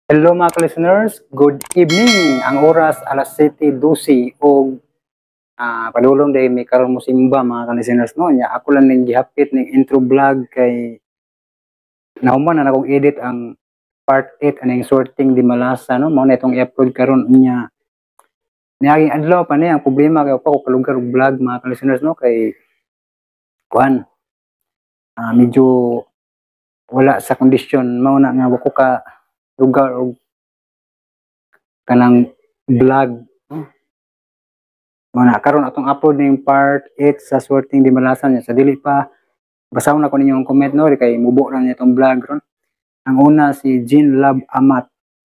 Hello, mga listeners, good evening. Ang oras alas 7:12 og padulong dahil may karon mo simba, mga ka-listeners, no. Nya ako lang ning gihapit ning intro vlog kay nahuman na nakong edit ang part 8 aning Swerteng Dimalasa, no. Mao na itong i-upload karon. Nya niaging adlaw pa ni ang problema kay pa ko kalugar og vlog, mga ka-listeners, no, kay kuan medyo wala sa kondisyon, mao na nga wa ko ka lugar og kanang vlog, no? Mao na karon atong upload ning part 8 sa Swerteng Dimalasa niya. Sa dili pa, basahon na ko ninyong comment, no, kay mubo lang niya itong vlog ron. Ang una, si Jean Love Amat.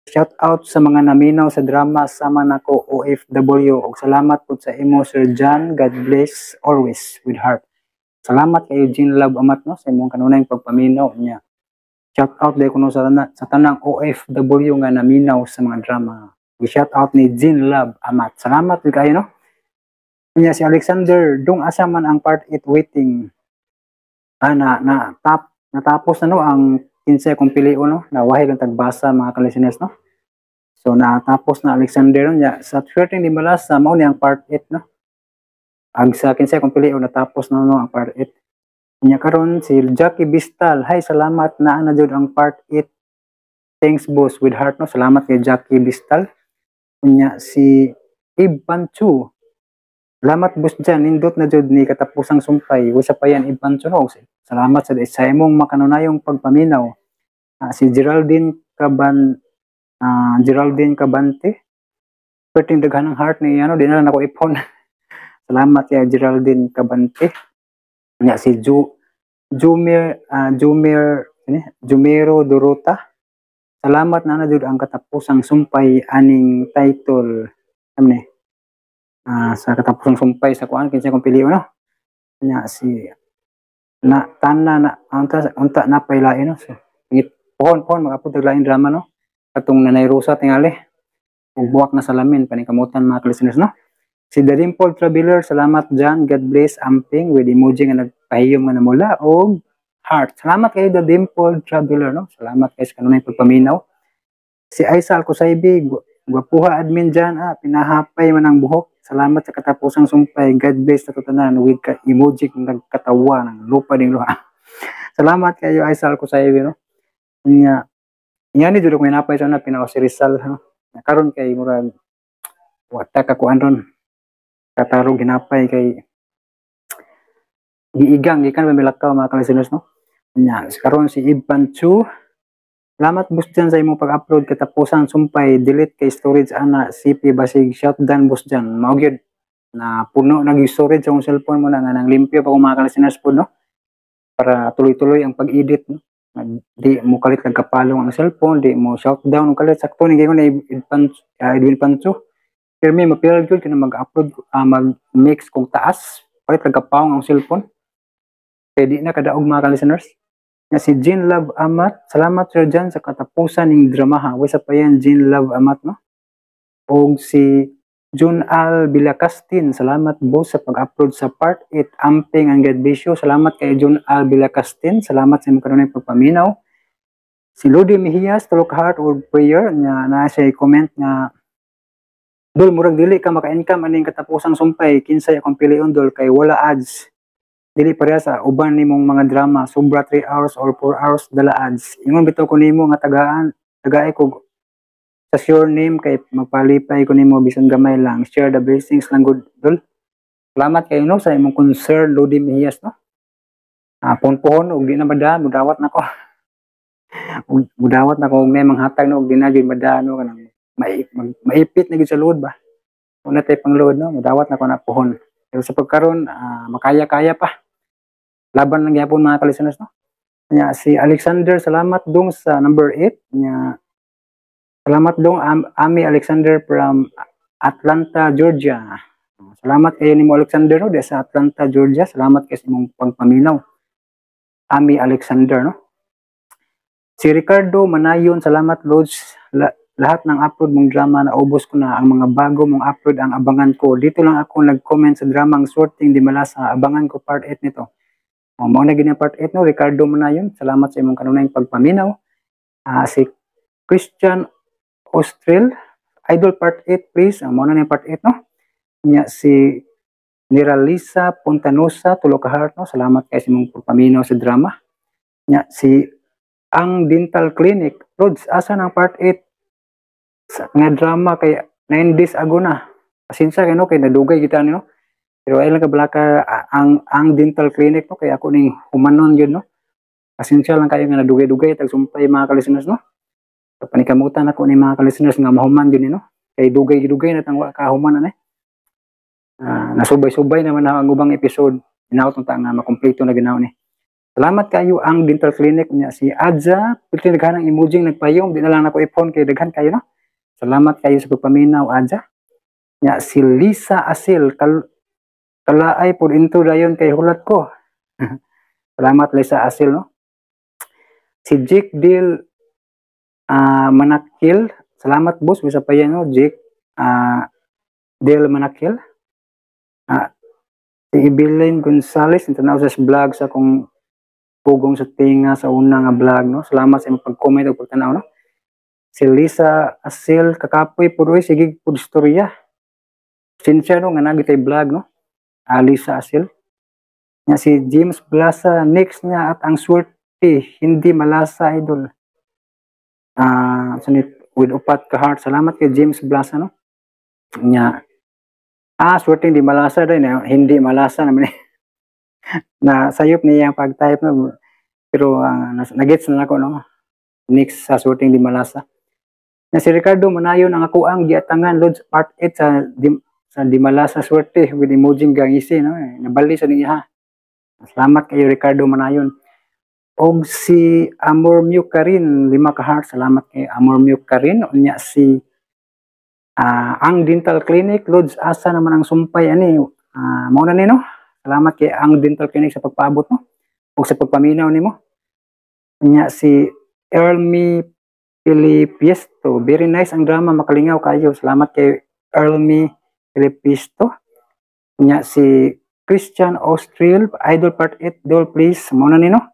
"Shout out sa mga naminaw sa drama sama nako OFW og salamat pud sa imo, Sir John. God bless always with heart." Salamat kayo, Jean Love Amat, no, sa imong kanunayng pagpaminaw niya. Shout out dahil kuno sa tanang OFW nga naminaw sa mga drama. Gi-shout out ni Jean Love Amat. Salamat jud kayo, no. Nya si Alexander, "Dong, asa man ang part 8? Waiting." Ah, na na tap natapos na, no, ang Kinsay Akong Pilion, no. Nawahi lang tagbasa, mga ka-listeners, no. So natapos na, Alexander, no, nya sa Swerteng Dimalasa mao ni ang part 8, no. Ang sa Kinsay Akong Pilion, natapos na, no, ang part 8. Nya karon si Jackie Bistal, "Hi, salamat na na jud ang part 8. Thanks, boss, with heart," no. Salamat kay Jackie Bistal. Unya si Iban Chu. "Salamat, boss dyan, nindot na jud ni Katapusang Sumpay." Usa pa yan, Iban Chu, no. Salamat sa imong makanunayong pagpaminaw. Si Geraldine Cabante. Perting daghan ng heart ni ano, di na lang ako ipon. Salamat kay Geraldine Cabante. Nya si Ju Jumir Jumir ano, Jumero Dorota. "Salamat na na jud ang Katapusang Sumpay aning title." Ano ni? Sa Katapusang Sumpay sa kuan, Kinsay Akong Pilion, no. Nya si na tana na unta unta na pailain, no. So ngit pohon pohon mag-upload og laing drama, no. Katong Nanay Rosa tingali ug Buwak na Salamin, paningkamutan, mga listeners, no. Si The Dimple Traveler, "Salamat dyan, God bless, amping," with emoji nga nagpahiyom nga namula og heart. Salamat kayo, The Dimple Traveler, no. Salamat kayo sa kanunay pagpaminaw. Si Aisa Alcosaibi, "Gwapuha admin dyan, pinahapay man ang buhok. Salamat sa Katapusang Sumpay. God bless na tanan," with ka emoji nga nagkatawa ng lupa ding luha. Salamat kayo, Aisa Alcosaibi, no. Nya, nya ni jud ko hinapay sa una pinaka si Rizal, no. Karon kay murag wata ka kuan ron. Katarong hinapay kay giigang gikan pa milakaw, mga ka-listeners, no. Nya, karon si Ivan Chu. "Salamat, boss dyan, sa imong pag-upload Katapusan Sumpay. Delete kay storage ana CP basig shutdown, boss dyan." Mao gyud na puno nag storage sa akong cellphone mo na nga nang limpyo pa ko, mga ka-listeners po, no. Para tuloy-tuloy ang pag-edit, no. Di mo kalit nagkapalong ang cellphone, di mo shutdown kalit sakto ni ko na Edwin Pancho. Pero may mapil gyud kina mag-upload, mag-mix kung taas, palit nagkapawong ang cellphone. Kaya di na kadaog, mga ka-listeners. Nga si Jean Love Amat, "Salamat, Sir John, sa katapusan ning dramaha." Wasa pa yan, Jean Love Amat, no? Og si Jun Al Villacastin, "Salamat, boss, sa pag-upload sa part 8. Amping and God bless you." Salamat kay Jun Al Villacastin. Salamat sa imong kanunay pagpaminaw. Si Lodi Mejias, tulo ka heart or prayer nya na siya comment nga, "Dol, murag dili ka maka-income aning Katapusang Sumpay, Kinsay Akong Pilion, dol, kay wala ads. Dili pareha sa uban nimong mga drama, sobra 3 hours or 4 hours dala ads. Ingon bitaw ko nimo nga tagaan, tagaay ko sa sure name kay magpalipay ko nimo bisan gamay lang. Share the blessings lang gud, dol." Salamat kayo, no, sa imong concern, Lodi Mejias, no. Pohon og di na mada, mudawat na ko. Ug mudawat na ko og nay manghatag, no, og di na gyud mada, no, kanang maipit na gyud sa luod ba. Una tay pang luod, no, mudawat na ko na pohon. Pero sa pagkaron, makaya-kaya pa. Laban lang gyapon, mga ka-listeners, no. Nya si Alexander, "Salamat dong sa number 8." Nya "Salamat dong, Ami Alexander from Atlanta, Georgia." Salamat kayo nimo, Alexander, no, di sa Atlanta, Georgia. Salamat kay sa imong pagpaminaw. Ami Alexander, no. Si Ricardo Manayon, "Salamat, Lods. Lahat ng upload mong drama naubos ko na. Ang mga bago mong upload ang abangan ko. Dito lang ako nag-comment sa dramang Swerteng Dimalasa. Abangan ko part 8 nito." O, mao na gini ang part 8, no, Ricardo Manayon. Salamat sa imong kanunayng pagpaminaw. Si Christian Austril, Idol part 8 please. Ang mao na ni part 8, no. Nya si Niralisa Pontanosa, tulo ka heart, no. Salamat kay sa imong pagpaminaw sa drama. Nya si Ang Dental Clinic, Lods, asa ng part 8 sa nga drama kay 9 days ago na? Pasensya kay, no, kay nadugay kita ni, no. Pero ay lang ka balaka ang Dental Clinic, no, kay ako ning humanon yun, no. Pasensya lang kayo nga nadugay-dugay tag sumpay, mga ka-listeners, no. So, panikamutan ako ni mga ka-listeners nga mahuman yun, no. Kay dugay-dugay na tang wa ka human ani. Nasubay-subay naman na ang ubang episode. Hinaot ta nga makumpleto na ginaw ni. Salamat kayo Ang Dental Clinic. Niya si Adza, pwede daghan ang emoji nagpayong, di na lang nako ipon kay daghan kayo, no. Salamat kayo sa pagpaminaw, Adza. Nya si Lisa Asil, kalaay pod intro dayon kay hulat ko. Salamat, Lisa Asil, no. Si Jake Dil Manakil, salamat boss, bisa pa yan, no, Jake Dil Manakil. Si Evelyn Gonzales, tanaw sa vlog sa akong pugong sa tinga sa una nga vlog, no. Salamat sa imong pag-comment ug pagtanaw, no. Si Lisa Asil, kakapoy pud oy, sige pud istorya. Sinsya, no, nga nagi tay vlog, no. Lisa Asil. Nya si James Blasa, next niya at ang swerte hindi malasa, idol. Sunit with upat ka heart. Salamat kay James Blasa, no. Nya swerte hindi malasa din, eh. Hindi malasa naman eh. Na sayop niya ang pag-type, no. Pero nagets na ako, no. Next sa swerte hindi malasa. Na si Ricardo Manayon, ang ako ang giatangan, Lods, part 8 sa di malasa swerte with emoji gangisi, no. Nabali sa niya ha. Salamat kayo, Ricardo Manayon. Og si Amor Mew Karin, lima ka heart. Salamat kay Amor Mew Karin. Unya si Ang Dental Clinic, Lods, asa naman ang sumpay ani? Mao na ni, no. Salamat kay Ang Dental Clinic sa pagpaabot, no, ug sa pagpaminaw nimo. Unya si Ermi Pilipiesto, very nice ang drama, makalingaw kayo. Salamat kay Ermi Pilipiesto. Unya si Christian Austril, Idol part 8 dol please. Mao na ni, no.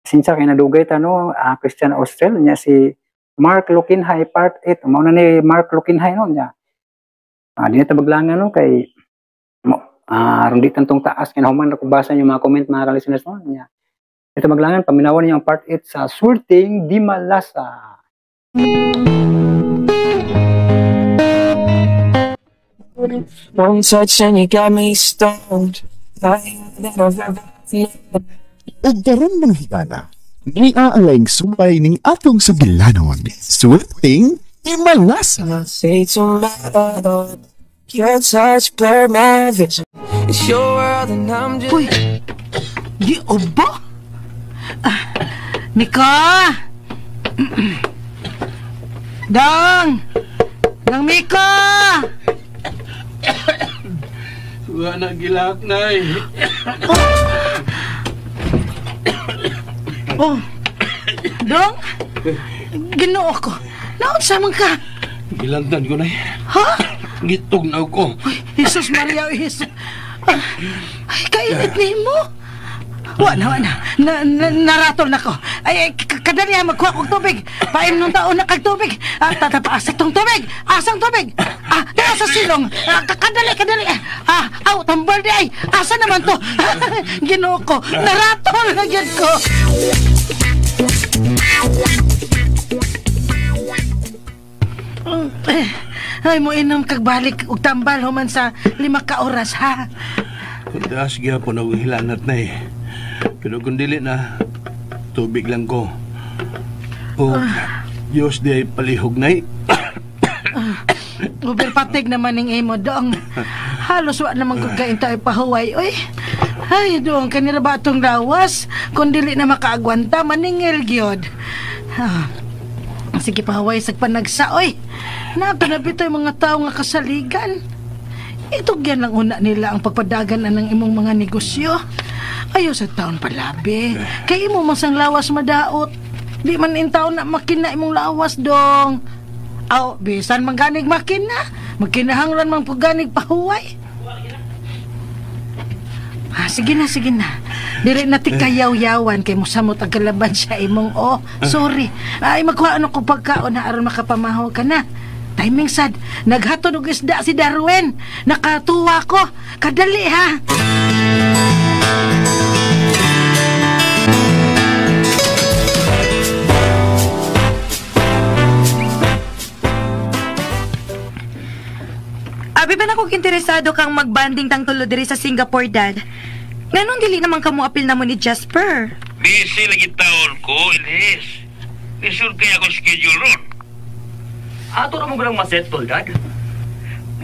Sinsya kay nadugay ta, no, Christian Austril. Nya si Mark Lukinhay, part 8. Mao na ni Mark Lukinhay, no, nya. Di na ta maglangan, no, kay mo aron di tantong taas kay nahuman ako basa yung mga comment, mga ka-listeners, no. Nya. Ito maglangan paminawan niyo ang part 8 sa Swerteng Di Malasa. One touch and you got me stoned. Like that I've ever Ug karon, mga higala, niya ang laing sumpay ning atong sugilanon. Swerteng Di Malasa. Say to my your touch blur my vision. It's your world and I'm just Uy, di ubo? Ah, Miko! Dong! Dong Miko! Wa na gilak, nay. Oh, Dong? Ginoo ko. Naunsa man ka? Gilantan ko, nay. Ha? Gitugnaw ko. Uy, Jesus Maria, Jesus. Ah, ay, kainit ni mo. Wa na, wa na. Na, na naratol na ko. Ay, ay, kadali ha, magkuha kog tubig. Paim nung taon na kag tubig. Ah, tatapa, asa tong tubig? Asang tubig? Ah, dara sa silong. Ah, kadali, kadali. Ah, aw, tambal di ay. Asa naman to? Ginoo ko. Naratol na gyud ko. Ay, mo inom kag balik og tambal human sa 5 ka oras, ha? Taas gyapon ako hilanat, nay. Pero kung dili na, tubig lang ko. O, Diyos di ay palihog, nay. Uber patig naman ning imo, dong. Halos wa naman kog kain tayo pahuway, oy. Ay, dong, kanila ba itong lawas? Kung dili na makaagwanta, maningil gyud. Ah, sige, pahuway sa panagsa, oy. Nato na bitaw mga tao nga kasaligan. Itugyan lang una nila ang pagpadagan na ng imong mga negosyo. Ayaw sa taon palabi. Kay imo man sang lawas madaot. Di man in taon na makina imong lawas, dong. Aw, bisan man ganig makina. Magkinahanglan man pag ganig pahuway. Ah, sige na, sige na. Dili na ti kayaw-yawan kay mosamot ang kalaban siya imong oh. Sorry. Ay magkuha ano ko pagkaon na aron makapamahaw ka na. Timing sad. Naghatod og isda si Darwin. Nakatuwa ko. Kadali ha. Abi ba na kung interesado kang magbanding tang tulo diri sa Singapore, Dad? Nganong dili naman kamo apil na mo ni Jasper? Busy lagi taon ko, Ilis. Lisod kaya akong schedule ron. Ato na mo galang masettle, Dad.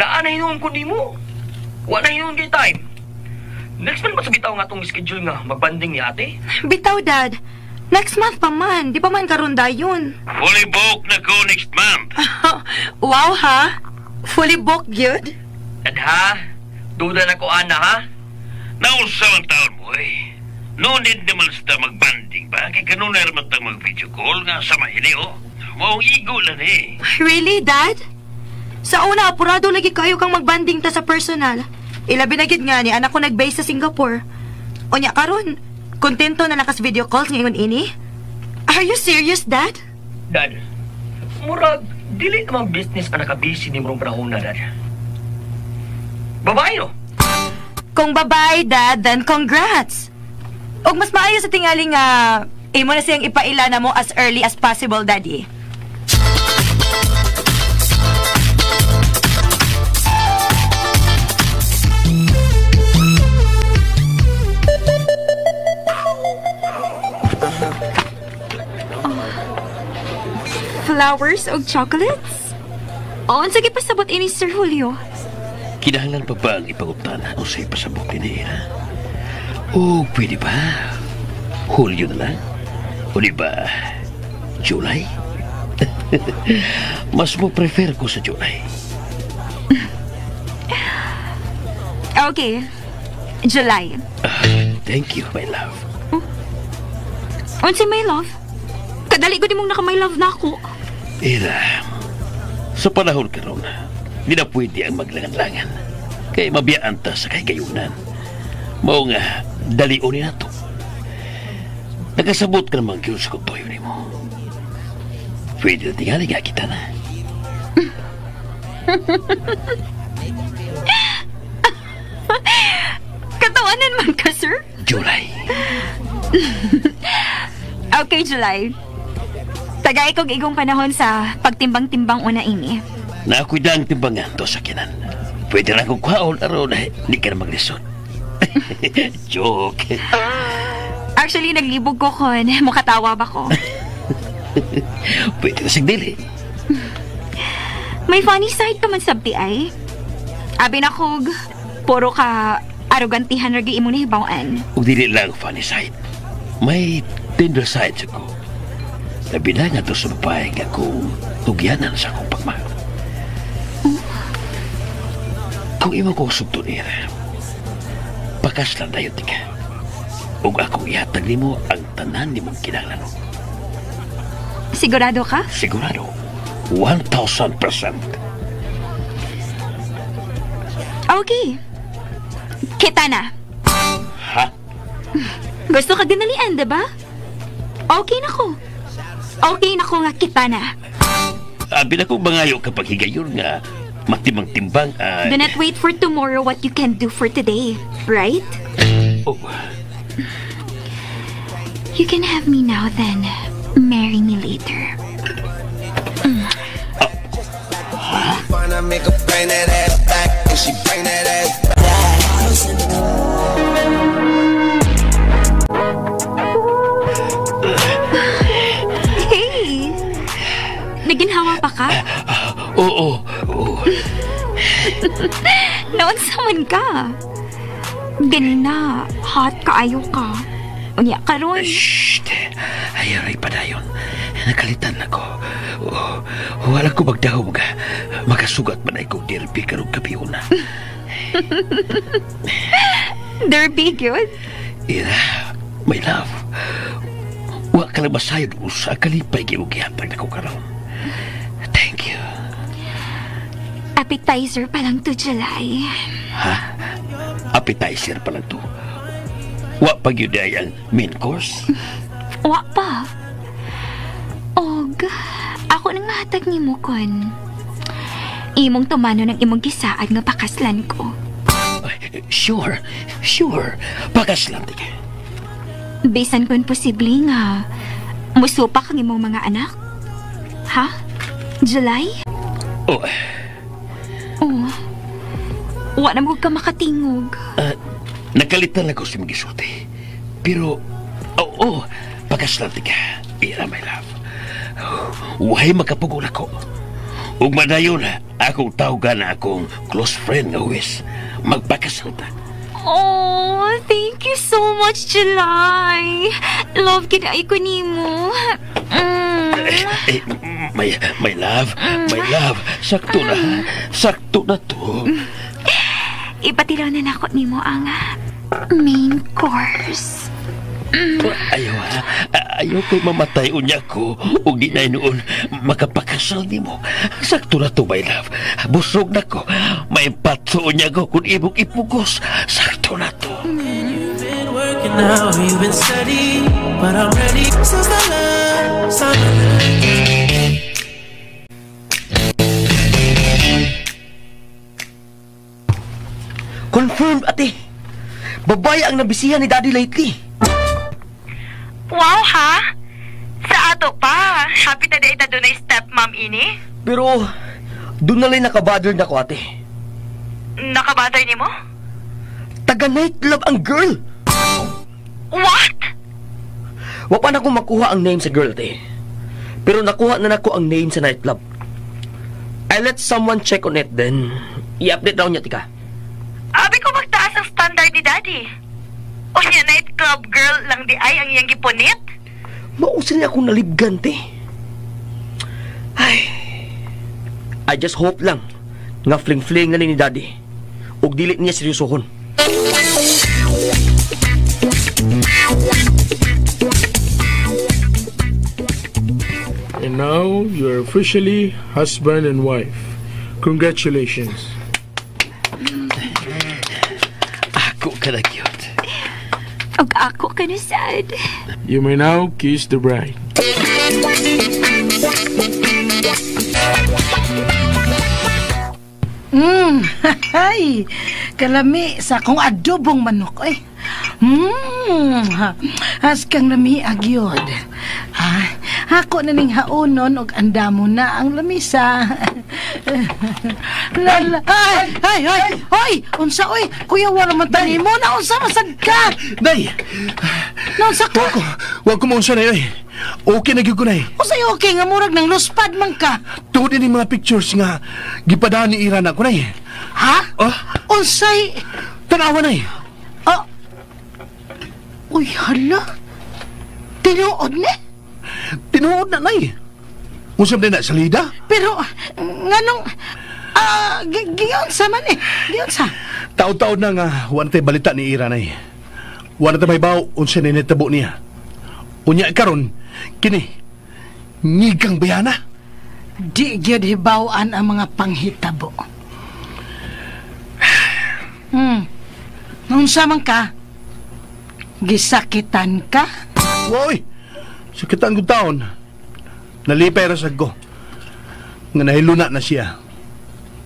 Naanay noon ko nimo. Wala noon kay time. Next month ba sa bitaw nga atong schedule nga magbanding ni ate? Bitaw, Dad. Next month pa man. Di pa man karon dayon. Fully booked na ko next month. Wow, ha? Fully booked, gyud? Dad, ha? Duda na ko, ana, ha? Nausa ang taon mo, eh. No need naman sa magbanding ba? Kaya kanunay naman tang mag-video call nga sa mahili, oh. Maong igo lang, eh. Really, Dad? Sa una, apurado lagi kayo kang magbanding ta sa personal. Ilabi na gid nga ni anak ko nag-base sa Singapore. Unya karon, kontento na lakas video calls ngayon ini. Are you serious, Dad? Dad, murag dili naman business ang nakabisi ni murong panahon na, Dad. Babae, no? Kung babae, Dad, then congrats! Og mas maayo sa tingali nga imo na siyang ipaila na mo as early as possible, Daddy. Flowers og chocolates? O, unsa gipasabot ini, Sir Julio? Kinahanglan pa ba ang ipangutana o sa ipasabot ni Ira? O, pwede ba? Hulyo na lang? O di ba, July? Mas mo prefer ko sa July. Okay. July. Thank you, my love. Unsa my love? Kadali ko di mong naka-my love na ako. Ira, sa panahon karon, di na pwede ang maglangan-langan. Kay mabiyaan ta sa kahigayunan. Mao nga, dalion ni nato. Nakasabot ka naman kung sa kutoyo ni mo. Pwede na tingali nga kita na. Katawanan man ka, sir. July. Okay, July. Tagay kog igong panahon sa pagtimbang-timbang una ini. Naako'y daang timbangan to sa kinan. Pwede na akong kwaon aron di ka na maglisod. Joke. Actually, naglibog ko kon. Mukatawa ba ko? Pwede na sigdili. May funny side ka man sabti ay. Abi na kog, puro ka arogantihan ragi imong nahibaw-an. Ug dili lang funny side. May tender side sa ko. Labi na nga to sa babae nga kung tugyanan sa akong pagmahal. Kung imo kong sugtunir, pakaslan dayon tika. Ug akong ihatag nimo ang tanan nimong kinahanglan. Sigurado ka? Sigurado. 1,000%. Okay. Kita na. Ha? Gusto ka dinalian, diba? Okay na ko. Okay na ko nga kita na. Abi na kong mangayo kapag higayon nga matimang-timbang ay... Do not wait for tomorrow what you can do for today, right? Oh. You can have me now then. Marry me later. Mm. Hey! Naginhawa pa ka? Oo. Oo. Noon sa man ka. Ganina, hot kaayo ka. Unya karon. Shh! Ay, aray pa dayon. Nakalitan ako. Oh, wala ko magdahom ka. Makasugat man ay kong derby karong gabi una. Derby, good? Ira, my love. Wa ka lang masayod usa kalipay giugihatag nako karon. Thank you. Appetizer pa lang to, July. Ha? Appetizer pa lang to. Wa pa gyud ay ang main course. Wa pa. Og ako nang mahatag nimo kon imong tumano ng imong gisaad nga pakaslan ko. Ay, sure, sure. Pakaslan tika. Bisan kon posible nga musupak ang imong mga anak. Ha? July? Oh. Oh. Wa na mo ka makatingog. Nakalitan lang ko si magisuti. Pero, oo, pakaslan tika. Ira, my love. Wahay makapugol ako. Ug madayon, akong tawgan na akong close friend nga Wes. Magpakasal ta. Oh, thank you so much, July. Love gid ay ko nimo. Eh, my love, my love. Sakto na, sakto na to. Ipatilaw na nako nimo ang main course. Ayaw ha, ayaw ko'y mamatay unya ko ug di na noon makapakasal nimo. Sakto na to, my love. Busog na ko. May patso unya ko kung imong ipugos. Sakto na to. You've been working out, you've been steady, but I'm ready since the last time. Confirmed, ate. Babae ang nabisihan ni Daddy lately. Wow, ha? Sa ato pa. Happy ta dahil ta dunay stepmom ini. Pero, doon na lang nakabother na ko, ate. Nakabother ni mo? Taga nightclub ang girl. What? Wa pa na akong makuha ang name sa girl, ate. Pero nakuha na nako ang name sa nightclub. I let someone check on it then. I-update daw niya, tika. Abi ko magtaas ang standard ni Daddy. O niya, nightclub girl lang di ay ang iyang gipunit? Mausin niya akong nalibgan, te. Ay, I just hope lang nga fling-fling na ni Daddy. Ug dili niya seryosohon. And now, you're officially husband and wife. Congratulations. Ako ka na cute. Og ako ka na sad. You may now kiss the bride. Ay, kalami sa akong adobong manok eh. Askang lami agyod. Ah, ako na ning haonon og andamo na ang lamisa. Lala, ay, ay, ay, ay, unsa oy, kuya wala man tani mo na unsa masad ka? Day! Naunsa ka? Wa ko maunsa na oy. Okay na gyud ko nay. Unsay okay nga murag nang luspad man ka? Tungod ini mga pictures nga gipadaan ni Ira na ko nay. Ha? Oh? Unsay? Tanawa nay. Ah. Uy, hala. Tinuod ni? Tinuod na nay. Unsa man na salida? Pero nganong giunsa man eh. Giunsa. Taon-taon na nga wa na tay balita ni Ira nay. Wa na tay mahibaw unsa ni nitabo niya. Unya karon kini ngigang bayana. Di gyud hibaw-an ang mga panghitabo. Unsa man ka? Gisakitan ka? Woy! Sakitan ko taon. Nalipay ra sad ko. Nga nahiluna na siya.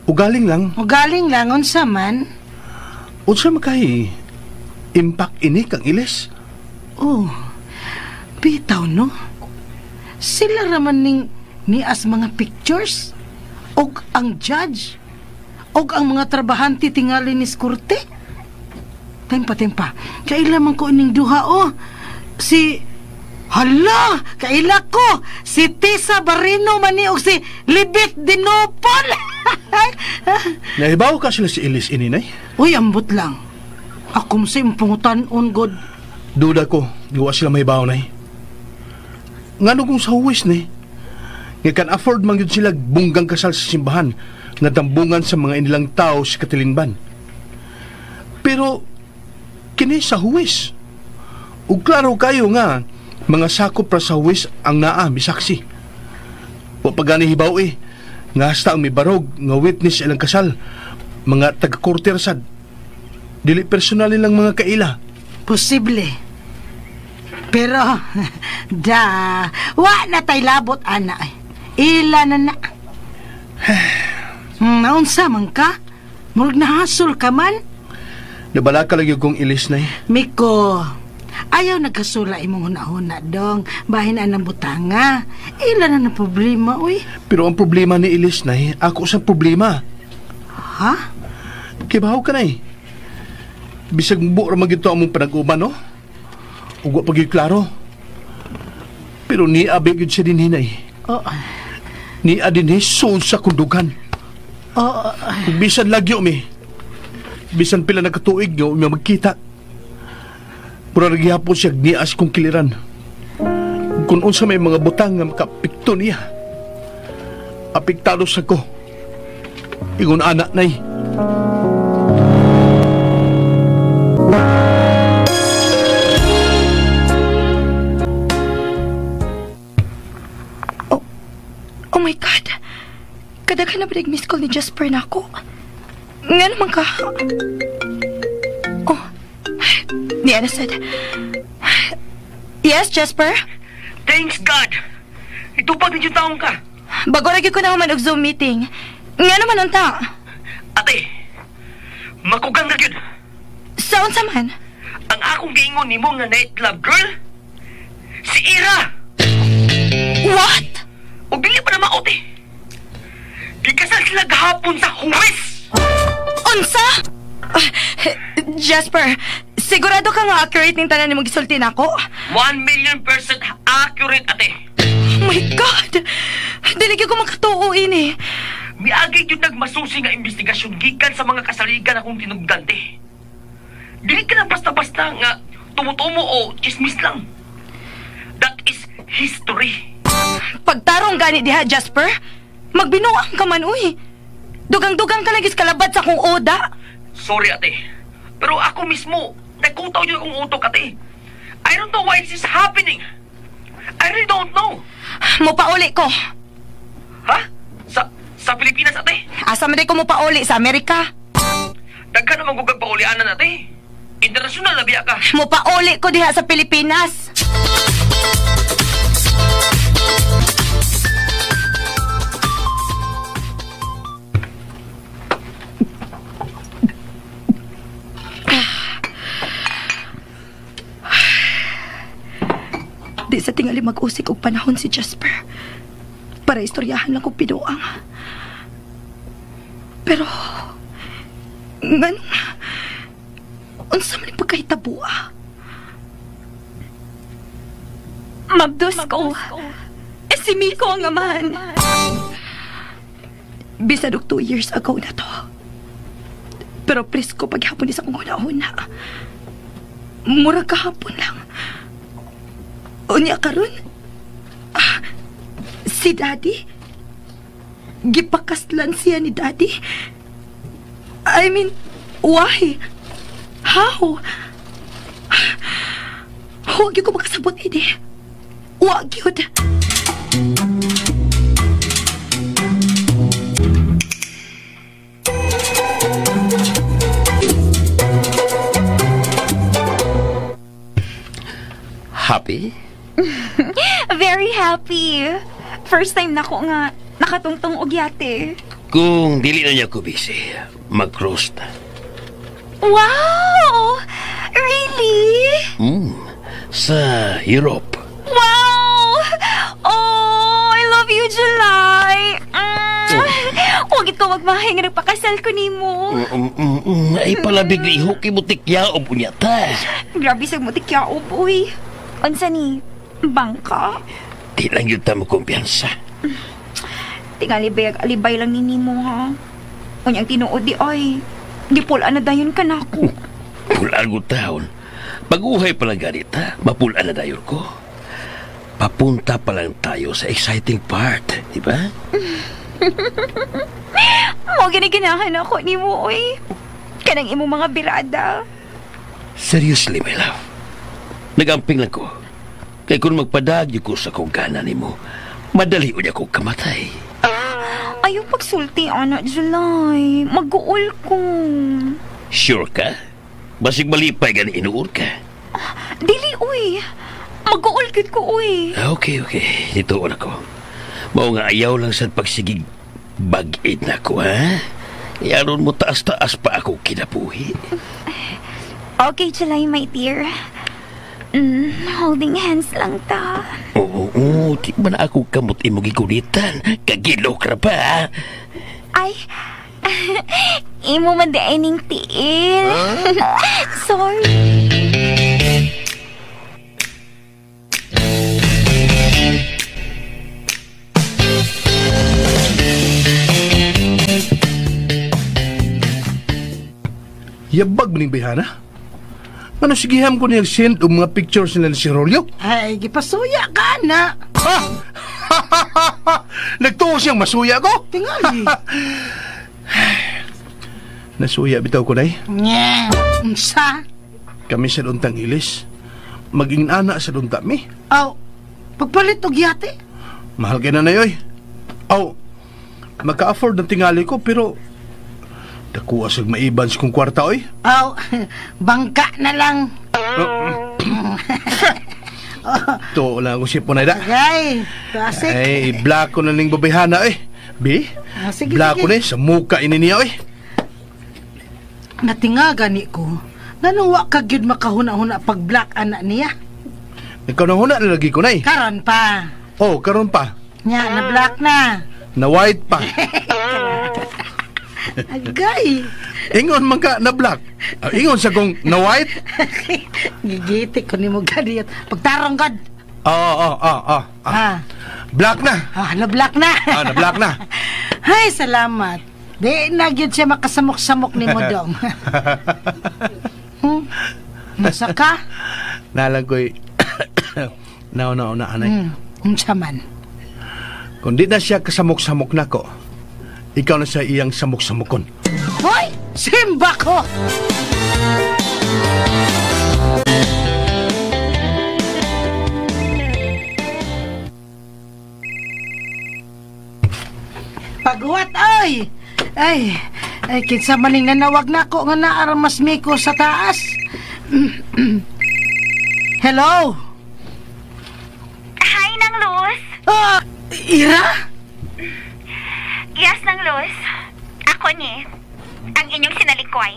Ugaling lang. Ugaling lang, unsa man? Unsa man kay impact ini kang Iles? Oh, bitaw no? Sila raman ning nias mga pictures og ang judge og ang mga trabahante tingali ni Skurte. Tempa. Kaila man ko ining duha oh. Si hala, kaila ko si Tisa Barino man ni og si Libet Dinopol. Nahibaw ka sila si Ilis ini nay? Uy, ambot lang. Ako sa impungutan-on god. Duda ko, gawa sila mahibaw nay. Ngano kung sa huwis ni? Nga kan afford man yun sila bunggang kasal sa simbahan nga dambungan sa mga inilang tao sa katilingban. Pero kini sa huwis. Ug klaro kayo nga mga sakop ra sa huwis ang naa misaksi. Wa pa gani hibaw eh. Nga hasta ang mibarog nga witness ilang kasal, mga taga-korte ra sad. Dili personal nilang mga kaila. Posible. Pero, da, wa na tay labot, ana. Ila na na. Naunsa man ka? Murag nahasol ka man? Nabala ka lang yung kong ilis na eh. Miko, ayaw nagkasula imong huna-huna dong. Bahin anang butanga. Ila na na problema, uy. Pero ang problema ni Ilis na eh, ako sa problema. Ha? Kibaw ka na eh. Bisag buo ra magyud to among panag-uban, no? Ug wa pa gyud klaro. Pero ni abi gyud siya dinhi nay. Oh, Ni dinhi sulod sa kundugan. oh, Ug bisan lagyo mi. Bisan pila na katuig nga umi magkita. Mura ra gihapon siya nias kong kiliran. Kung unsa may mga butang nga makapikto niya. Apektado sa ko. Ingon ana nay. Oh my God! Kadaghan na ba miss call ni Jasper na ako? Nga naman ka. Oh, ni Ana said. Yes, Jasper? Thanks God! Itupag ninyo taong ka. Bago lagi ko na human og Zoom meeting. Nga naman unta. Ate, makugang na gyud. Sa unsa man? Ang akong giingon nimo nga nightclub girl, si Ira! What? O dili pa na maot eh. Gikasal sila gahapon sa huwes! Unsa? Ah, Jasper, sigurado ka nga accurate ning tanan nimo gisulti nako? 1,000,000% accurate, ate. Oh my God! Dili gyud ko makatuo ini. Miagay gyud nagmasusi nga investigasyon gikan sa mga kasaligan akong tinugdante. Dili ka lang basta-basta nga tumutumo o chismis lang. That is history. Pagtarong gani diha, Jasper, magbinuang ka man, uy. Dugang-dugang ka lagi sa kalabad sa akong oda. Sorry, ate. Pero ako mismo, nagkutaw yun akong utok, ate. I don't know why this is happening. I really don't know. Mupauli ko. Ha? Sa Pilipinas, ate? Asa man di ko mupauli sa Amerika? Daghan naman gugag paulianan, ate. International na biya ka. Mupauli ko diha sa Pilipinas. Di sa tingali mag-usik og panahon si Jasper. Para istoryahan lang kong pinuang. Pero, nganong, unsa man yung pagkahitabua? Mabdos ko. Eh, si Miko ang amahan. Bisan og 2 years ago na to. Pero presko paghapon ni sa kong huna-huna. Mura kahapon lang. Unya karon, si Daddy, gipakaslan siya ni Daddy. I mean, why? How? Huwag yun ko makasabot, ini. Huwag yun. Happy? Very happy. First time na ko nga nakatungtong og yate. Kung dili na niya ko busy, mag-cruise ta. Wow! Really? Sa Europe. Wow! Oh, I love you, July. Huwag ko magmahay nga nagpakasal ko nimo. Ay palabig ni iho kay mutik yaob unya ta. Grabe sa mutik yaob, uy. Unsa ni? Bangka? Di lang yun ta mo kumpiyansa. Tingali bayag alibay lang ni nimo ha. Unyang tinuod di ay. Di pula na dayon ka na ako. Pulaan ko taon. Pag-uhay pa lang ganit ha, mapulaan na dayon ko. Papunta pa lang tayo sa exciting part, di ba? Mo giniginahan ako ni mo, oy. Kanang imong mga birada. Seriously, my love. Nagamping lang ko. Kay kung magpadagyo ko sa kong gana nimo, madali unya ko kamatay. Ayaw pagsulti, anak, July. Mag-uol ko. Sure ka? Basig malipay gani inuor ka. Dili, uy. Mag-uol gid ko, uy. Okay, okay. Dito na ko. Mao nga ayaw lang sa pagsigig bag-id na ko, ha? Yaron mo taas-taas pa ako kinabuhi. Okay, July, my dear. Holding hands lang ta. Oo, oo, di man ako kamot imong gigunitan. Kagilok ra pa, ha? Ay, imo man di ay ning tiil. Sorry. Yabag maning bayhana. Ano sigiham ko niya send og mga pictures nila si Rolyo? Ay, gipasuya ka na. Ha? Nagtuo siyang masuya ko? Tingali. Nasuya bitaw ko, day. Nye, unsa? Kami sa duntang ilis. Maging ana sa dunta mi. Aw, pagpalit og yate? Mahal kay nanay, oy. Aw, maka-afford ng tingali ko pero dakuha sag maiban sa kong kwarta, oy. Aw, bangka na lang. Tuo lang ako siya po na. Agay, klasik. Ay, black ko na ning babayhana, oy. Bi? Ah, sige, black sige. ko ni, sa muka ini niya, oy. Natinga gani ko. Nganong wa ka gyud makahuna-huna pag black anak niya? Ikaw na huna na lagi ko na, eh. Karon pa. Oh, karon pa. Nya, na black na. Na white pa. Agay. Ingon man ka na black. Ingon sa kong na white. Gigitik ko nimo ganiyot. Pagtarong god. Oo, oo, oo. Ah. Black na. Ah, na black na. Ah, na black na. Ay, salamat. Di na gyud siya makasamok-samok nimo dong. Masa ka? Nalang ko'y nauna-una, anay. Unsa man? Kung di na siya kasamok-samok nako, ikaw na sa iyang samok-samokon. Hoy! Simba ko! Paghuwat, ay! Ay, ay, kinsa maning nanawag na ako nga naaramas miko sa taas. Hello? Hi, Nang Luz. Ah, Ira? Yes, Nang Luz. Ako ni. Ang inyong sinalikway.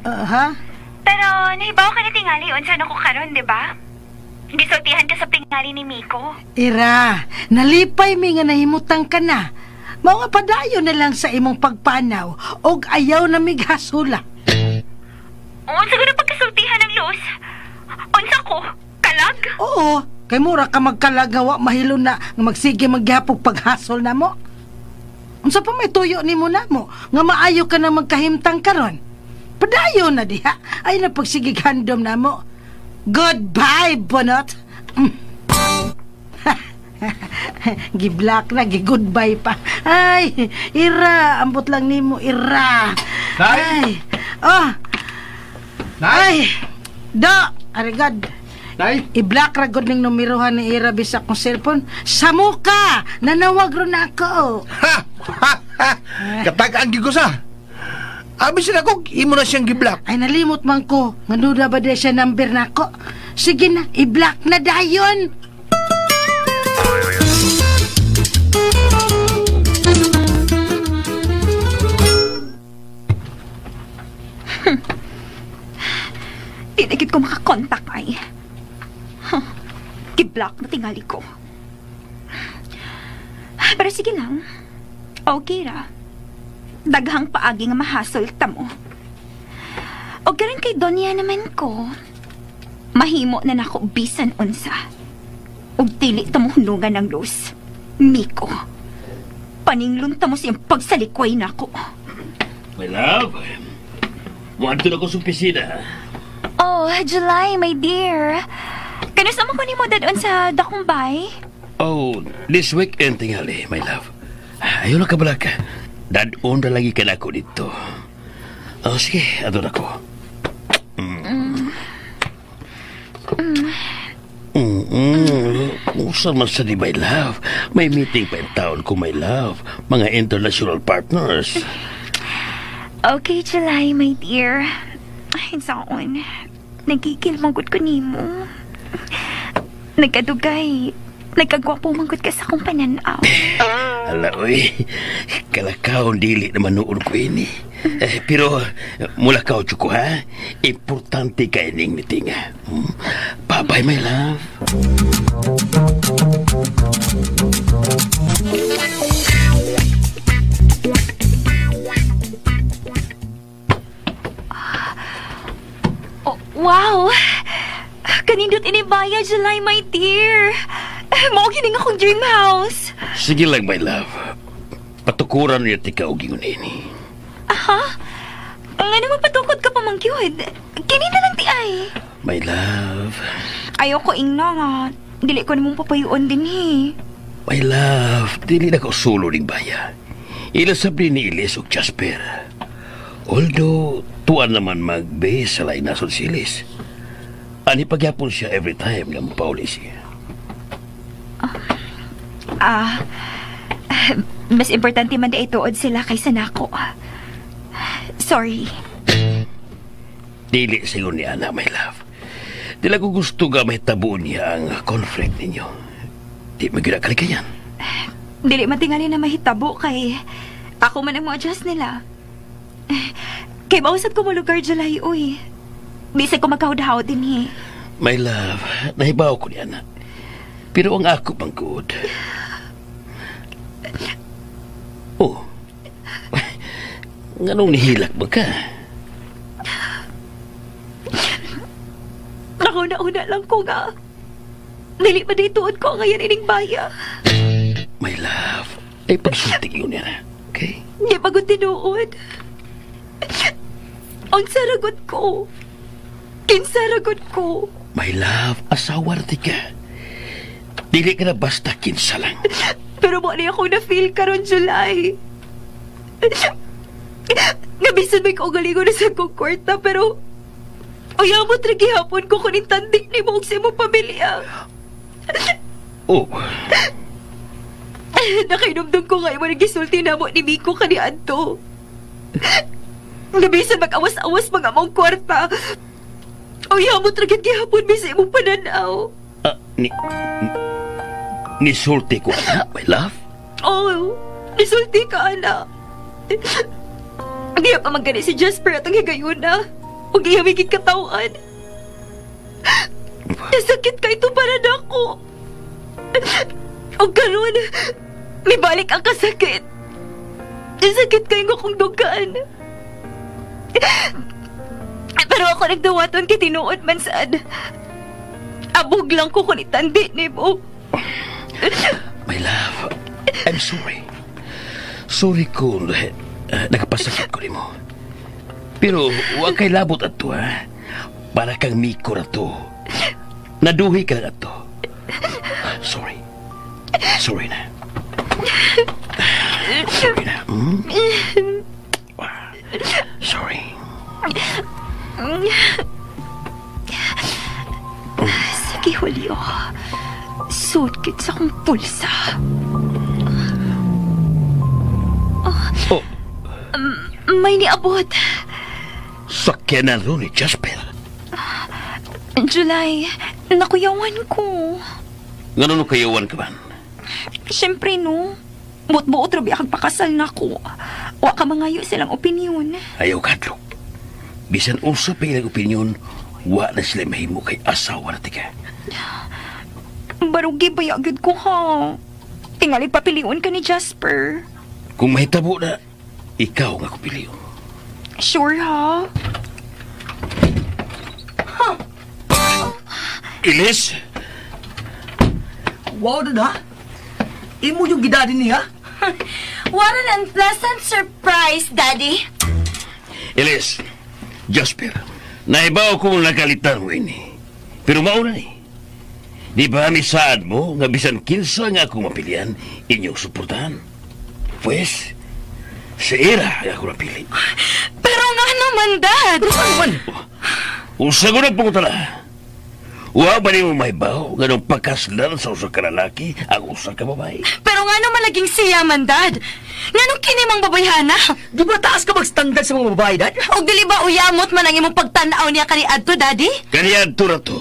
Ha? Pero nahibaw ka na tingali unsa na ko karon, di ba? Gisultihan ka sa tingali ni Miko. Ira, nalipay mi nga nahimutang ka na. Mao nga padayon na lang sa imong pagpanaw og ayaw na mighasula. Unsa ko na pagkasultihan ng Luz? Unsa ko? Kalag? Oo, kay mura ka magkalagawa mahilo na nga magsige magyapog paghasol na mo. Unsa pa may tuyo nimo namo nga maayo ka na magkahimtang karon. Padayon na diha ay na pagsigig handom namo. Goodbye, bunot. Giblock na, gi-goodbye pa. Ay, Ira, ambot lang nimo, Ira. Nay? Ay, oh. Nay? Ay, do, arigad. Nay? I-block ra gud ning numerohan ni Ira bisa akong cellphone. Samuka! Nanawag ro na ako. Ha! Ha! Ha! Katag-ang gyud ko sa. Abi sila ko, imo na siyang gi-block. Ay, nalimot man ko. Nga duda ba di siya number nako? Sige na, i-block na dayon. Di na gid ko makakontak ay. Huh. Gi-block na tingali ko. Pero sige lang. Okay ra. Daghang paagi nga mahasol ta mo. O karon kay Donya naman ko. Mahimo na nako bisan unsa. Ug dili ta mo hunungan ng luz. Miko. Paninglon ta mo siyang pagsalikway nako. My love, muadto na ko sa opisina. Oh, July, my dear. Kanus mo ko nimo dadon sa dakong bay? Oh, this weekend tingali, my love. Ayaw lang ka balaka. Dadon na lagi ka na ako dito. Oh, sige, adon ako. Usa man sa di, my love. May meeting pa in town ko, my love. Mga international partners. Okay, July, my dear. Ay, saon. Nagigil manggod ko nimo. Nagkadugay. Nagkagwapo manggod ka sa akong pananaw. Ala, oy. Kalakaw, dili naman noon ko ini. Eh, pero, mula ka, ko, ha? Importante ka ining meeting, ha? Bye-bye, my love. Oh, wow! Kanindot inibaya, July, my dear. Mao gining akong dream house. Sige lang, my love. Patukuran niya tika og ingon ini. Aha? Nga naman patukod ka pa mang gyud. Kini na lang ti ay. My love. Ayoko ingna nga. Dili ko namong papayuon din eh. My love, dili na ko sulo ning baya. Ila sabri ni Ilis og Jasper. Although, tuan naman mag-base sa lain nasod si Ilis. Ani pagyapon siya every time nga mapauli siya. Mas importante man di ituod sila kaysa nako. Sorry. Dili sigur ni Ana, my love. Dila ko gusto nga may tabuon niya ang conflict ninyo. Di magyud kalikayan. Dili man tingali na mahitabo kay ako man ang mo-adjust nila. Kay mausap ko mo lugar July, uy. Bisag ko magkahud-hawd din eh. My love, nahibaw ko ni Ana. Pero ang ako pang good. Oh. Nganong nihilak ba ka? Nakuna-una lang ko nga. Dili pa dituod ko ngayon ining baya. My love, ay pagsulti yun yan. Okay? Di pagod tinuod. Ang saragot ko. Kinsaragot ko. My love, asawa na ka. Dili ka na basta kinsa lang. Pero mo na ako na-feel karon July. Nga bisan may kaugalingon na sa kong kwarta, pero uyamot ra gihapon ko kung intandi ni mo og sa imong pamilya. Oh. Nakainumdum ko nga imo nagisulti na mo ni Miko kaniadto. Nga bisan mag-awas-awas mga mong kwarta. Uyamot ra gid gihapon bisa imong pananaw. Nisulti ko, anak, my love? Oh, nisulti ka, anak. Hindi pa magani si Jasper at ang higayuna. Huwag ihamigin katawan. Nasakit ka ito para na ako. O karon, may balik ang kasakit. Nasakit kayo nga kong dugaan. Pero ako nagdawaton kay tinuod man sad. Abog lang ko kung itandi ni mo. My love, I'm sorry. Sorry kung nakapasakit ko nimo. Pero huwag kay labot ato, ha? Para kang Miko na to. Naduhi ka lang ato. Sorry. Sorry na. Sorry na. Hmm? Sorry. Sige, Julio. Sutkit sa akong pulsa. Oh. May niabot. Sakyanan ro ni Jasper. July, nakuyawan ko. Ngano kayawan ka man? Siyempre, no. Buot-buot rabi akong pakasal na ko. Wa ka mangayo silang opinion. Ayaw kadlok. Bisan unsa pa ilang opinion, wa na sila mahimo kay asawa na tika. Barugi ba yagid ko ha? Tingali papiliun ka ni Jasper. Kung mahitabo na, ikaw nga ko piliun. Sure ha? Huh. Ilis? Wow, dada. Imo yung gidadi niya? What an unpleasant surprise, Daddy. Ilis, Jasper, naibaw ko nagalitan mo ini. Pero mauna ni. Di ba misaad mo nga bisan kinsa nga akong mapilian, inyong suportahan? Pues, sa era ang ako napili. Pero nga naman, Dad! Pero ano man? Usa ko na pungtala. Wa ba ni mo mahibaw nga nung pagkaslan sa usa ka lalaki ang usa ka babae? Pero nga naman naging siya man, Dad! Nganong kini mang babayhana? Di ba taas ka mag-standard sa mga babae, Dad? Og dili ba uyamot man ang imong pagtan-aw niya kani adto, Daddy? Kaniadto ra to.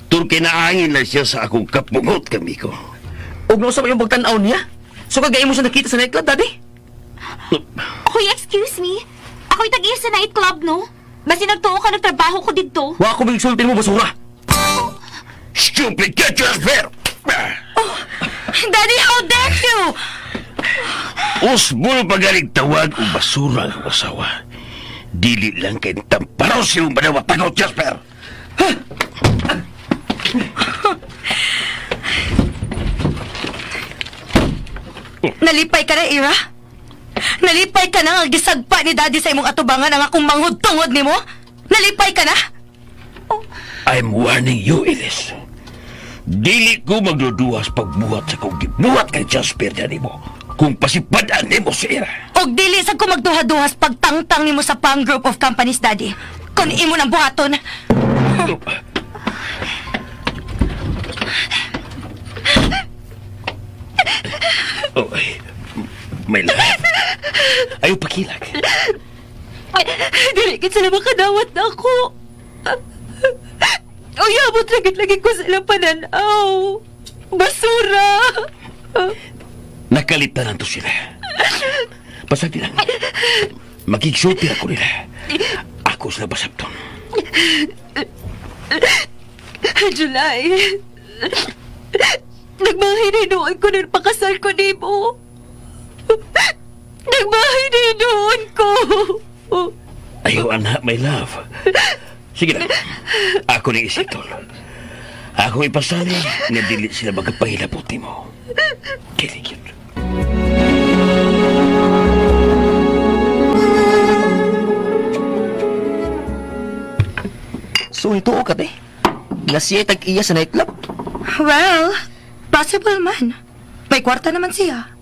Tur kinaangin lang siya sa akong kapungot kami ko. Og nausa ba yung pagtan-aw niya? So kagaya mo siya nakita sa nightclub, Daddy? Hoy, excuse me. Ako'y tag-iya sa nightclub, no? Basta nagtuo ka nagtrabaho ko dito. Wa ko magsultin mo, basura! Stupid, get your fair! Oh, Daddy, how dare you! Usbol pagaling tawag o basura ang asawa. Dili lang kay tamparaw siyong manawa pagaw, Jasper! Nalipay ka na, Ira? Nalipay ka na nga gisagpa ni Daddy sa imong atubangan ang akong manghud tungod nimo? Nalipay ka na? Oh. I'm warning you, Elise. Dili ko magduduwas pagbuhat sa kong gibuhat kay Jasper na nimo kung pasipadaan nimo si Ira. Og dili sa ko magduha-duhas pagtangtang nimo sa Pang Group of Companies, Daddy. Kung imo nang buhaton. Oh, ay, may love. Ayaw pakilag. Dili ka sila makadawat na ako. Uyabot lagi-lagi ko sila pananaw. Basura! Nakalitan to sila. Pasagdi lang. Makiksulti ako nila. Ako sila basabton. July, nagmahinay ko nun pakasal ko nimo. Nagmahinay noon ko. Ayaw, anak, my love. Sige na. Ako ni isitol. Ako ipasali nga dili sila magpahilabot mo. Kiligid. So ito ka, te? Nga siya tag-iya sa nightclub? Well, possible man. May kwarta naman siya.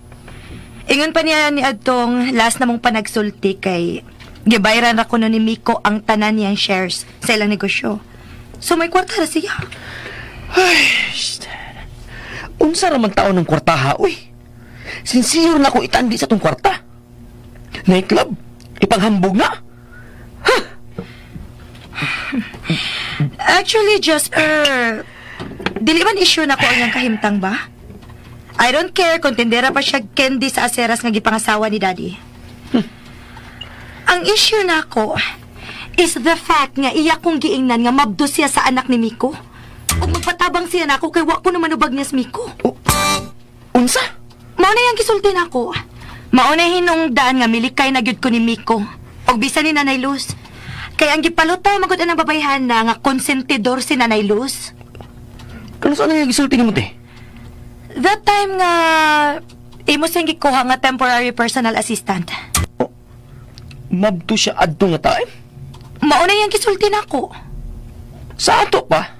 Ingon pa niya ni adtong last na mong panagsulti kay gibayran ra kuno ni Miko ang tanan niyang shares sa ilang negosyo. So may kwarta ra siya. Ay, unsa ra man taon ng kwartaha, uy. Sincere na ko itandi sa tong kwarta. Nightclub, ipanghambog na. Huh? Actually, Jasper, dili man issue na ko ang iyang kahimtang ba? I don't care kung tindera pa siya candy sa aseras nga gipangasawa ni Daddy. Ang issue na ko is the fact nga iya kong giingnan nga mabdo siya sa anak ni Miko. Ug magpatabang siya nako kay wa ko naman ubag niya sa Miko. Oh, unsa? Mao na yang gisulti nako. Mao na hinungdan nga milikay na gyud ko ni Miko. Ug bisan ni Nanay Luz. Kay ang gipalutaw magud ang babayhan na nga konsentidor si Nanay Luz. Kano saan ang gisulti nimo te? That time nga imo siyang gikuha nga temporary personal assistant. Oh, mabto siya adto nga time? Mao na yang gisulti nako. Sa ato pa?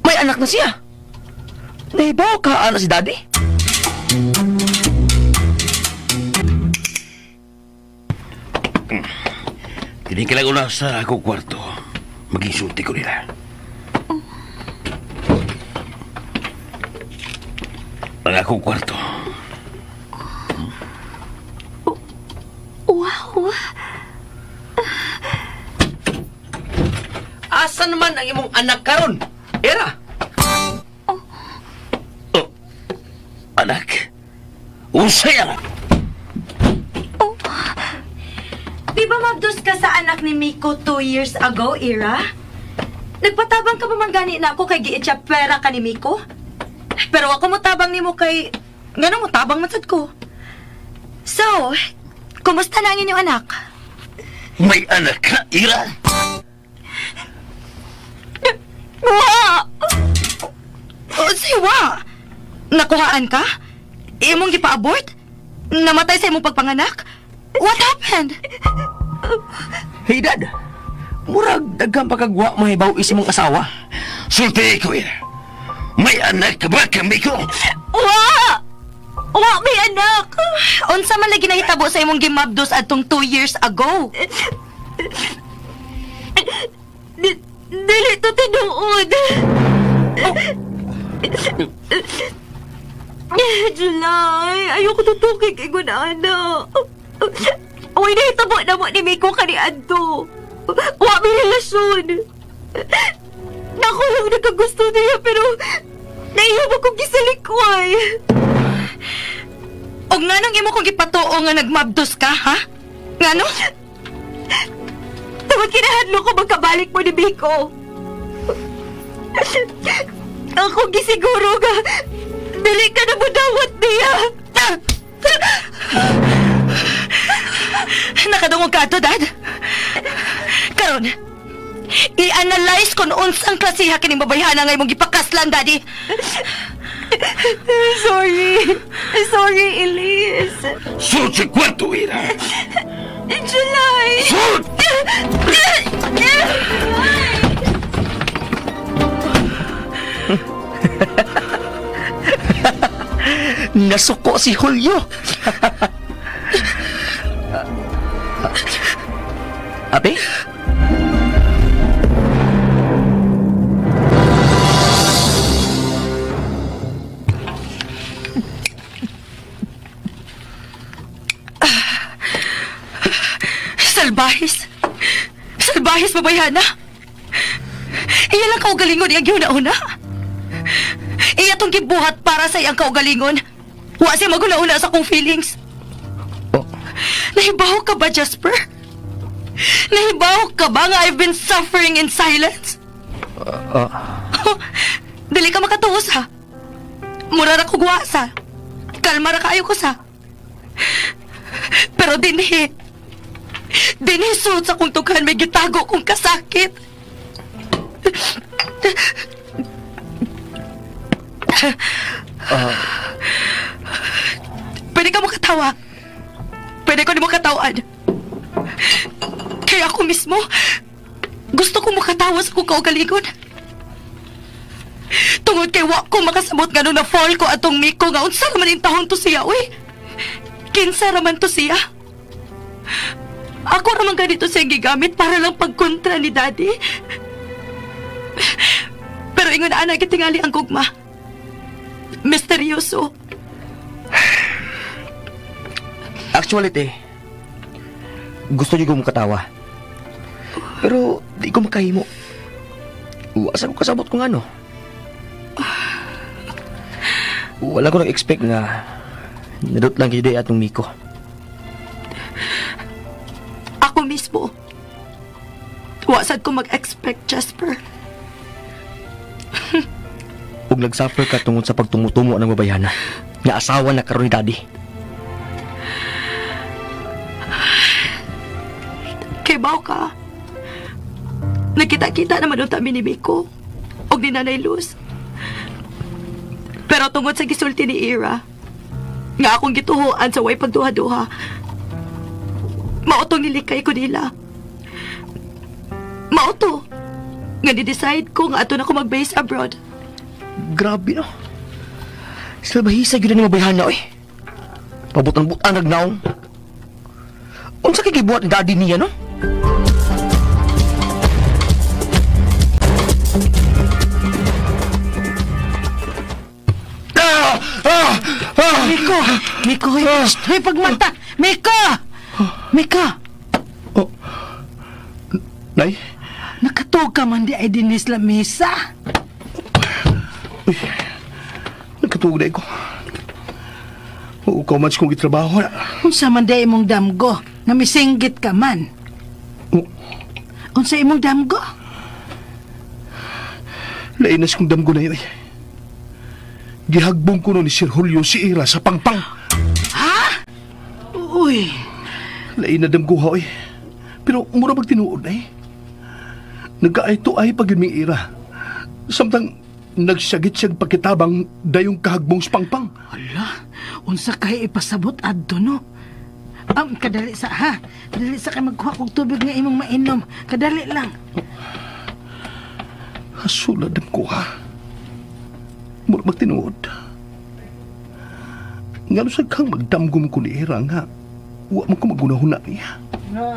May anak na siya. Nahibaw ka ana si Daddy? Hindi ka lang una sa akong kwarto. Magisulti ko nila. Ang akong kwarto. Wow! Asa naman ang imong anak karon? Era! Oh. Oh. Anak? Unsay anak? Oh. Di ba mabdos ka sa anak ni Miko 2 years ago, Ira? Nagpatabang ka pa man gani na ako kay giitsa pera ka ni Miko? Pero ako mo tabang nimo kay... Ngano mo tabang man sad ko? So, kumusta na ang inyong anak? May anak ka, Ira? Wa! O, say wa! Nakuhaan ka? Imong gipa-abort? Namatay sa imong pagpanganak? What happened? Hey, Dad! Murag daghang pagkagwa mahibaw is imong asawa. Sulti ko, Ira. May anak ka ba kami ko? Wa! Wa, may anak! Unsa man lagi nahitabo sa imong gimabdos adtong 2 years ago? Dili to tinuod. Oh. July, ayoko tutukig kay Gunana. Uy, nahitabo na mo ni Miko kaniadto. Wa may relasyon. Nako lang nagkagusto niya pero naiyaw akong gisalikway. Og nganong imo kong gipatuo nga nagmabdos ka, ha? Ngano? Tungod kinahadlo ko magkabalik mo ni Miko. Ako gisiguro nga dili ka na mudawat niya. Nakadungog ka ato, Dad? Karon, i-analyze kung unsang klasiha kining babayhana nga imong gipakaslan, Daddy. Sorry. Sorry, Elise. Sulod sa kwarto, Ira! July! Sulod! Nasuko si Julio. Ate? Salbahis. Salbahis, babayhana. Iya lang kaugalingon iyang gihuna-una. Iya tong gibuhat para sa iyang kaugalingon. Wa siya maguna-una sa akong feelings. Oh. Nahibaw ka ba, Jasper? Nahibaw ka ba nga I've been suffering in silence? Dili ka makatuos, ha? Mura ra ko guwasa. Kalma ra kaayo ko sa. Pero dinhi sud sa kong tughan may gitago kong kasakit. Pwede ka makatawa. Pwede ko nimo katawan. Kaya ako mismo, gusto ko makatawa sa kong kaugalingon. Tungod kay wa ko makasabot nga na fall ko atong Miko nga unsa raman intahon to siya, uy. Kinsa raman to siya. Ako raman ganito siya gigamit para lang pagkontra ni Daddy. Pero ingon ana gitingali ang gugma. Misteryoso. Actually, te, gusto niyo ko makatawa. Pero di ko makahimo. Asa ko kasabot kung ano. Wala ko nag-expect nga nadot lang kayo atong Miko. Ako mismo. Wasad ko mag-expect, Jasper. Ug nagsuffer ka tungod sa pagtumutumo ng babayhana. Nga asawa na karon ni Daddy. Kay ka. Nagkita-kita naman unta mi ni Miko og ni Nanay Luz. Pero tungod sa gisulti ni Ira, nga akong gituhoan sa way pagduha-duha, mao tong nilikay ko nila. Mao to nga ni-decide ko nga ato na ko mag-base abroad. Grabe no. Salbahisa gyud ni mabayhana oy. Pabutan-butan nagnaong. Unsa kay gibuhat ni Daddy niya no? Miko! Miko, hoy, pagmata! Miko! Miko! Oh. Nay? Nakatuog ka man di ay dinis la mesa. Uy, nakatuog na ko. Oo, ikaw man kong gitrabaho na. Unsa man di imong damgo, nga misinggit ka man. Oh. Unsa imong damgo? Lainas kong damgo na yun. Gihagbong ko no ni Sir Julio si Ira sa pangpang. Ha? Uy. Lain na damgo ha, oy. Pero mura bag tinuod na eh. Nagkaayto ay pag yun ming Ira. Samtang nagsagit siyang pakitabang dayong kahagbong sa pangpang. Ala, unsa kay ipasabot adto no? Kadali sa ha. Kadali sa kay magkuha kog tubig nga imong mainom. Kadali lang. Hasula damgo ha. Mura bag tinuod. Ngano sa kang magdamgom ko ni Ira nga wa man ko magunahuna niya. No.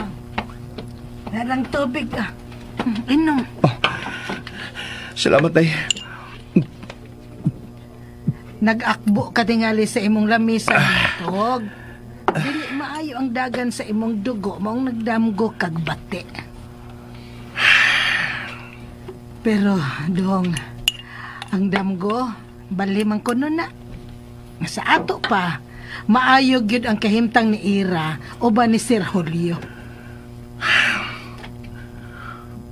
Narang tubig ah. Inom. Oh. Salamat, Nay. Nag-akbo ka tingali sa imong lamisa, Tog. Dili maayo ang dagan sa imong dugo, maong nagdamgo kag bati. Pero, dong, ang damgo, bali man kuno na. Sa ato pa, maayo gyud ang kahimtang ni Ira o ba ni Sir Julio.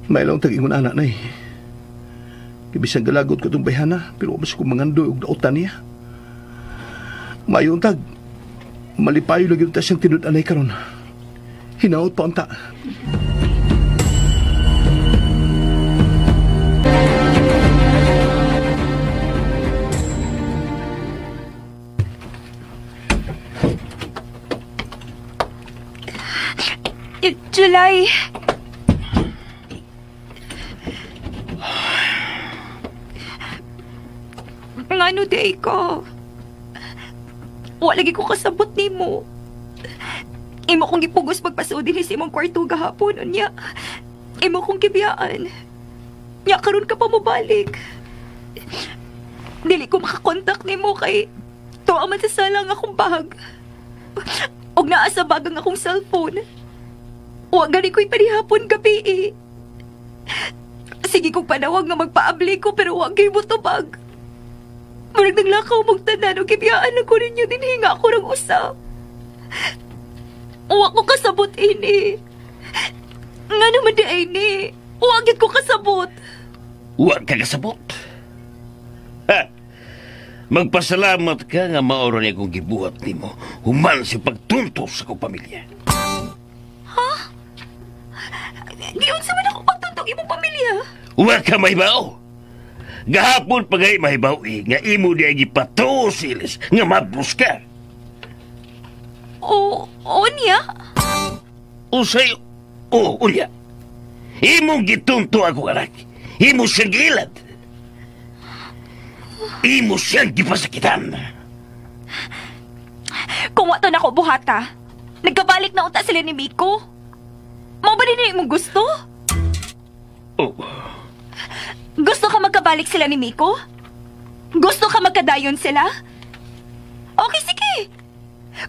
May lang tag-ingon anak na eh. Ibisang galagot ko itong bayhana, pero mas ko mangandoy og dautan niya. Mayon tag, malipayo lagi ta siyang tinud-anay karon. Hinaot pa unta. July! Ngano di ko? Wala lagi ko kasabot nimo. Imo kong gipugos pagpasuod dinhi sa imong kwarto gahapon unya. Imo kong gibiyaan. Nya karon ka pa mobalik. Dili ko makakontak nimo kay tuwa man sa sala ang akong bag. Og naa sa bag ang akong cellphone. Wa gani ko'y panihapon gabi eh. Sige kong panawag nga magpaabli ko pero wa gyud mo tubag. Murag naglakaw mong tanan o gibiyaan na ko ninyo dinhi nga ako rang usa. Wa ko kasabot ini. Nga naman di ay ni. Wa gyud ko kasabot. Wa ka kasabot. Ha? Magpasalamat ka nga maoro niya kong gibuhat nimo human sa pagtunto sa akong pamilya. Ha? Giunsa man ako pagtuntog imong pamilya? Wa ka mahibaw. Gahapon pa gay mahibaw eh, nga imo di ay gipatuo silis nga mabus ka. O, o niya? Usay, o, unya. Imong gitunto ako anak. Imo siyang giilad. Imo siyang gipasakitan. Kung wa to na ko buhata, nagkabalik na unta sila ni Miko. Mao ba din imong gusto? Oh. Gusto ka magkabalik sila ni Miko? Gusto ka magkadayon sila? Okay, sige.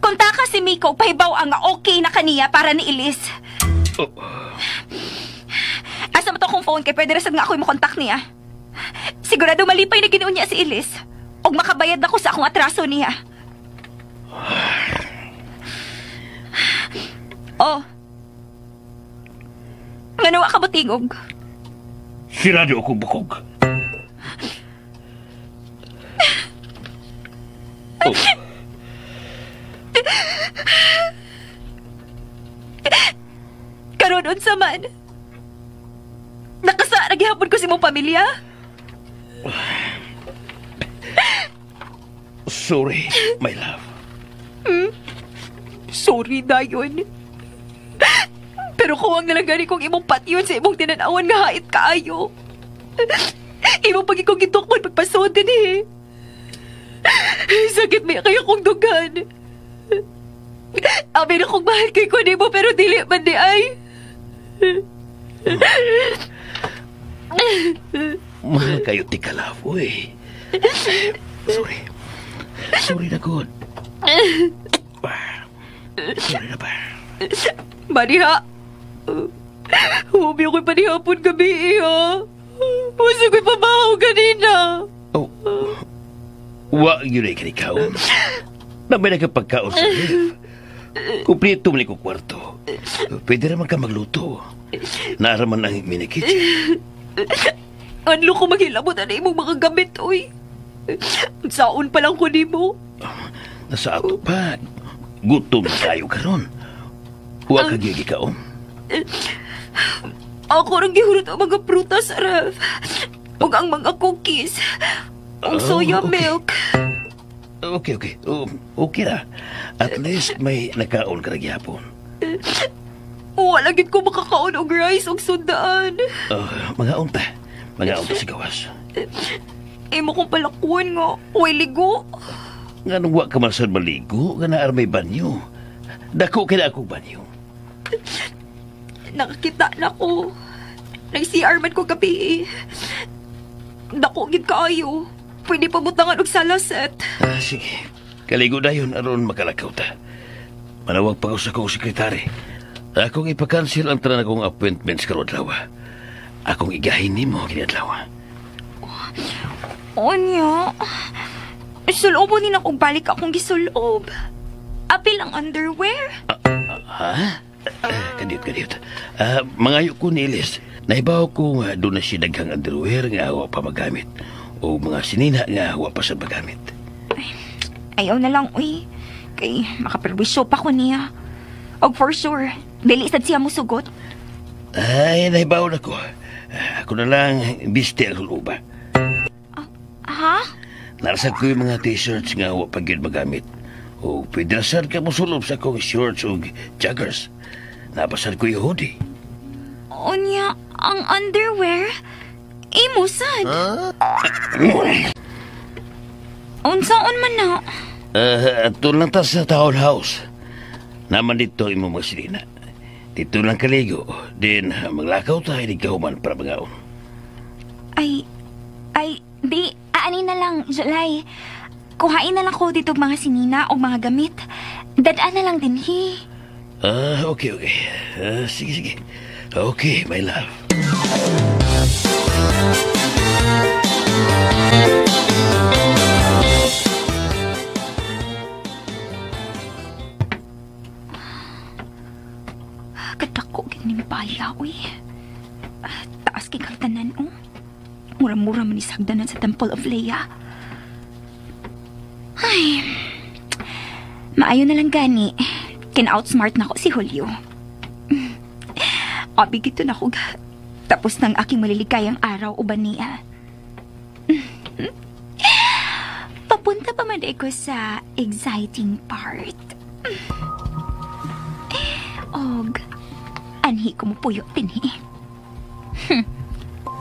Kung taka si Miko, pahibaw ang okay na kaniya para ni Elise. Oh. Asa mo to akong phone kay pwede rasad nga ako'y makontak niya. Sigurado malipay na ginoon niya si Elise. Og makabayad ako sa akong atraso niya. Oh. Ngano ka ba tingog? Sirado akong bukog. Oh. Karon unsa man? Nakasa gihapon ko sa imong pamilya? Sorry, my love. Hmm? Sorry dayon. Pero kuwang na lang gani kong imong patyon sa imong tinanawan nga hait kaayo. Imong pag ikong gitukon pagpasuod din eh. Sakit may kayo kong dugan. Amin akong mahal kay ko nimo pero dili man di ay. Mahal kayo ti kalaf, uy. Sorry. Sorry na good. Sorry na ba? Mariha. Huwag ako'y panihapon gabi, ha? Masa ko'y pabaho kanina. Oh. Wa yun ay kanikaon. Nabay na kapagkaon sa ref. Kumplito man ko kwarto. Pwede naman ka magluto. Naaraman ang mini kitchen. Anlo ko maghilabot na imong mga gamit, uy. Saon pa lang ko nimo. Nasa ato pa. Gutom na tayo karon. Wa ka gigi kaon. Ako rang gihurot ang mga prutas, ref. Ug ang mga cookies. Ang soya okay. Milk. Okay, okay. Okay na. At least may nakaon ka na gihapon. Wala gid ko makakaon og rice og sundaan. Mga unta. Mga unta sa gawas. Imo kong palakuan nga, way ligo. Nga nung wa ka man sa maligo, nga naar may banyo. Dako kay na akong banyo. Nakakita na ko. Nag-CR man ko gabi eh. Dako gid kaayo. Pwede pa butangan og sala set. Sige. Kaligo dayon aron makalakaw ta. Manawag pa ko sa akong sekretary. Akong ipakansel ang tanan akong appointments karon adlaw. Akong igahin nimo kini adlaw. Onya. Sulobo ni na kog balik akong gisulob. Apil ang underwear. Ha? Kadiyot. Mangayo ko ni Elis. Naibaw ko nga doon na siya daghang underwear nga wa pa magamit. O mga sinina nga wa pa sa magamit. Ayaw na lang, uy. Kay makaperwisyo pa ko niya. Og for sure, dili sad siya musugot. Ay, naibaw na ko. Ako na lang, biste ang suluba. Ha? Narasag ko yung mga t-shirts nga wa pa gyud magamit. O pwede na sad ka musulob sa akong shorts o joggers. Nabasad ko yung hoodie. Onya, ang underwear, imo sad. Unsaon man na? Ato lang ta sa townhouse. Naman dito imo mga silina. Dito lang kaligo. Din maglakaw tayo di kahuman para magaon. Ay, di, aani na lang, July. Kuhain na lang ko dito mga sinina o mga gamit. Dadaan na lang din, hi. Okay. Sige. Okay, my love. Kadako gining baya, uy. Taas kay kagtanan, oh. Mura-mura man isagdanan sa Temple of Leia. Ay, maayo na lang gani. Kin-outsmart na ko si Julio. Abi gito na ko. Tapos ng aking maliligayang araw uban niya. Papunta pa man ko sa exciting part. Og, anhi ko mupuyo tinhi.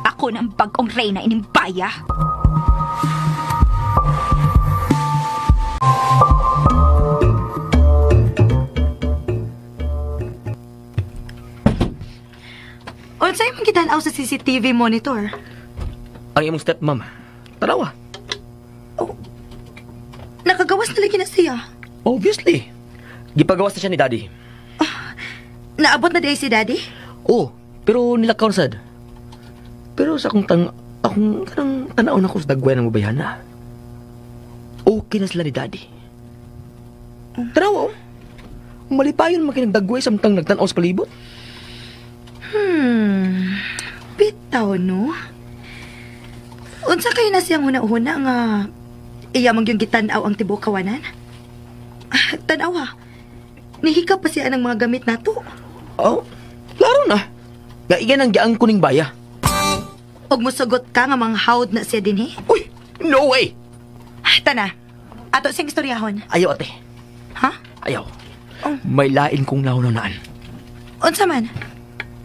Ako ng bagong reyna inimbaya. Unsay man gitan-aw sa CCTV monitor? Ang imong stepmom. Tanawa. Oh. Nakagawas na lagi na siya. Obviously. Gipagawas na siya ni Daddy. Naabot na di si Daddy? Oh, pero nilakaw na sad. Pero sa akong kanang tanaw na ko sa dagway ng mabayhana. Okay na sila ni Daddy. Tanawa, oh. Malipayon man kay nagdagway samtang nagtan-aw sa palibot. Bitaw, no? Unsa kayo na siyang huna-huna nga iya mang yung gitan-aw ang tibuok kawanan? Tan-aw ha. Nihika pa siya ng mga gamit nato. Oh, klaro na. Gaigan ang giang kuning baya. Og musugot ka nga manghawd na siya dinhi? Uy, no way! Tana, ato siyang istoryahon. Ayaw, ate. Ha? Ayaw. Oh. May lain kong naunanaan. Unsa man?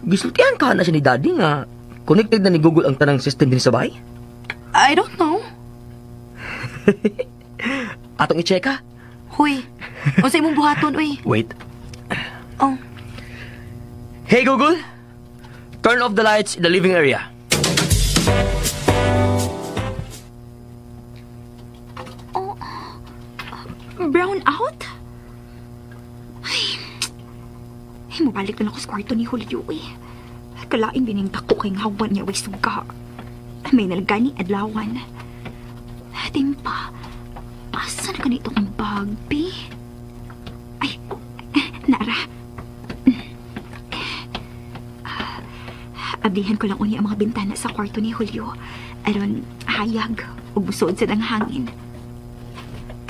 Gisultihan ka na siya ni Daddy nga connected na ni Google ang tanang system din sa bahay? I don't know. Atong i-check ha? Huy, unsa imong buhaton, uy? Wait. Oh. Hey Google, turn off the lights in the living area. Oh, brown out? Ay, mabalik na ako sa kwarto ni Julio, eh. Kalain biningta ko kay ngawan niya, way suga. May nalagani adlawan. Timpa, asa na ganito ang bag, bi? Ay, nara. Ablihan ko lang uni ang mga bintana sa kwarto ni Julio. Aron, hayag, ug busod sa dang hangin.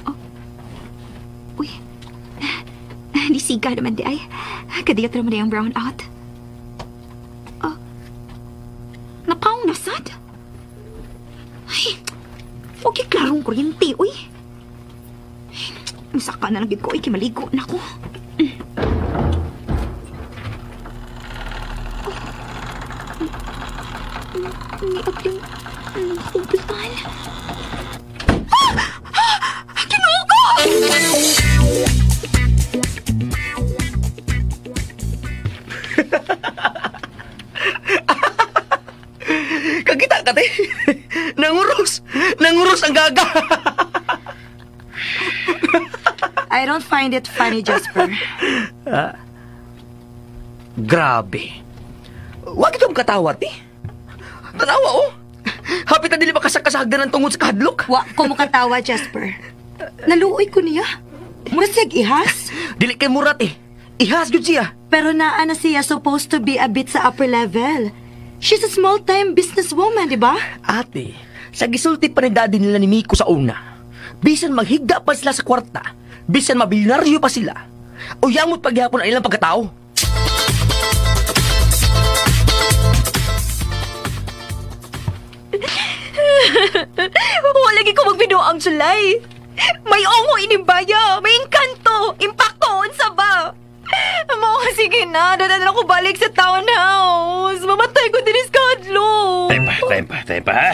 Oh. Uy, nisiga naman di ay. Kadiyot naman ang brown out. Oh. Napaong nasad? Ay, okay, klarong kuryente, uy. Musaka na lang gid ko, ay, kimaligo na ko. Ni-abling nakubitan. Ah! Kinuha ko! Kakita ka, te. Nanguros. Nanguros ang gaga. I don't find it funny, Jasper. Grabe. Wag itong katawa, ti. Tanawa, oh. Hapit na dili makasakasagdan ng tungod sa kahadlok. Wa ko mukatawa, Jasper. Naluoy ko niya. Mura siyag ihas. Dili kay murat eh. Ihas gyud siya. Pero naa na siya supposed to be a bit sa upper level. She's a small-time businesswoman, di ba? Ate, sa gisulti pa ni daddy nila ni Miko sa una, bisan maghigda pa sila sa kwarta, bisan mabilyonaryo pa sila, o yamot pagyapon ang ilang pagkatao. Wala lagi ko magbinuang July. May ongo inimbaya, may engkanto, impacto unsa ba? Mao sige na, dadala ko balik sa townhouse. Mamatay ko din sa kadlok. Time pa, ha?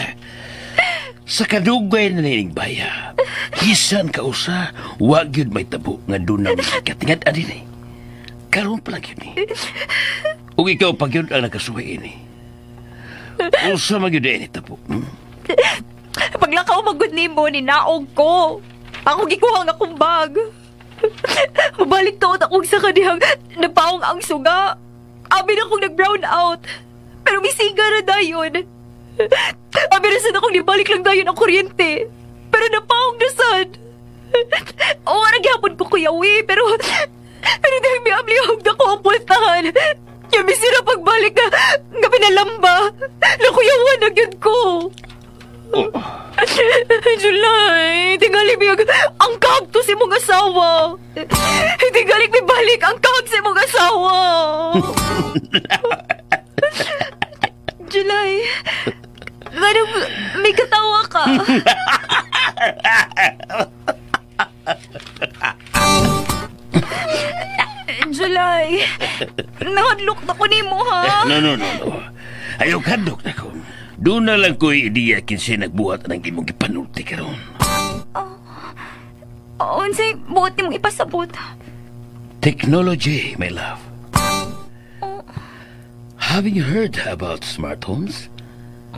Sa kadugay na nining baya, bisan ka usa, wag yun may tabo nga doon na katingad adin eh. Karoon pala yun eh. Ug ikaw pag yun ang nakasuhay ini. Usa magyud ini tabo. Paglakaw magud nimo ni naog ko. Ako gikuha ang akong bag. Mabalik taon akong sa kanihang napaong ang suga. Abi na akong nag-brown out. Pero misiga na dayon. Abi na sad akong nibalik lang dayon ang kuryente. Pero napaong na sad. Oo, nagyapon ko kuya wi, pero dahil may amlihog na ko ang pultahan. Yung misira pagbalik na nga pinalamba. Nakuyawan na gyud ko. Oh. July, tingali biyag ang kag to si mong asawa. Tingali may balik ang kag si mong asawa. July, ganun may katawa ka. July, nahadlok na ko nimo ha. No. Ayaw kadlok na ko. Doon na lang ko'y ideya kinsay nagbuhat ng imong gipanulti karon. Oh, unsay buot nimong ipasabot? Technology, my love. Oh. Haven't you heard about smart homes?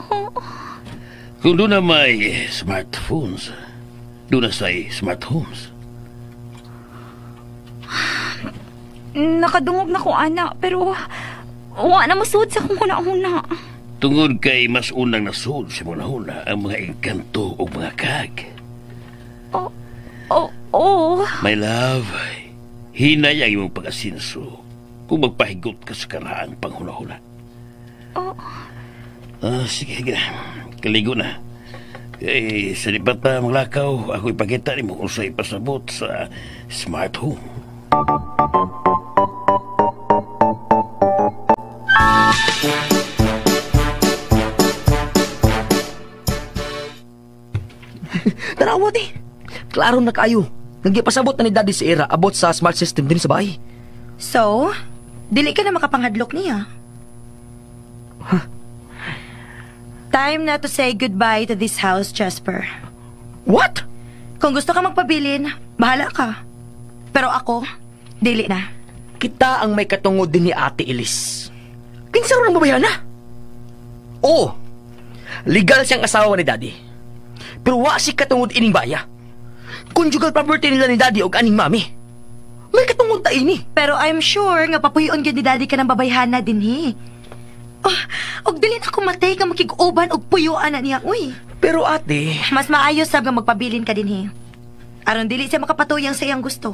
Oh. Kung doon na may smartphones, doon na sa'y smart homes. Nakadungog na ko, ana, pero wa na masuod sa akong huna-huna. Tungod kay mas unang nasuod sa mga huna ang mga engkanto o mga kag. Oh. My love, hinay ang imong pag-asinso kung magpahigot ka sa karaang panghuna-huna. Oh. Sige, sige. Kaligo na. Kay sa lipat na maglakaw, ako ipakita nimo kung sa ipasabot sa smart home. Tanawa, te. Klaro na kayo. Nagipasabot na ni Daddy si Era about sa smart system din sa bahay. So, dili ka na makapanghadlok niya. Huh? Time na to say goodbye to this house, Jasper. What? Kung gusto ka magpabilin, bahala ka. Pero ako, dili na. Kita ang may katungod din ni Ate Elise. Kinsa ron ang babayana? Oo, legal siyang asawa ni Daddy. Pero wa si katungod ining baya. Conjugal property nila ni Daddy og aning mami. May katungod ta ini. Pero I'm sure nga papuyon gyud ni Daddy ka ng babayhana dinhi. Oh, og dili na ko matay ka makig-uban og puyuan na niya, uy. Pero ate, mas maayo sab nga magpabilin ka dinhi. Aron dili siya makapatuyang sa iyang gusto.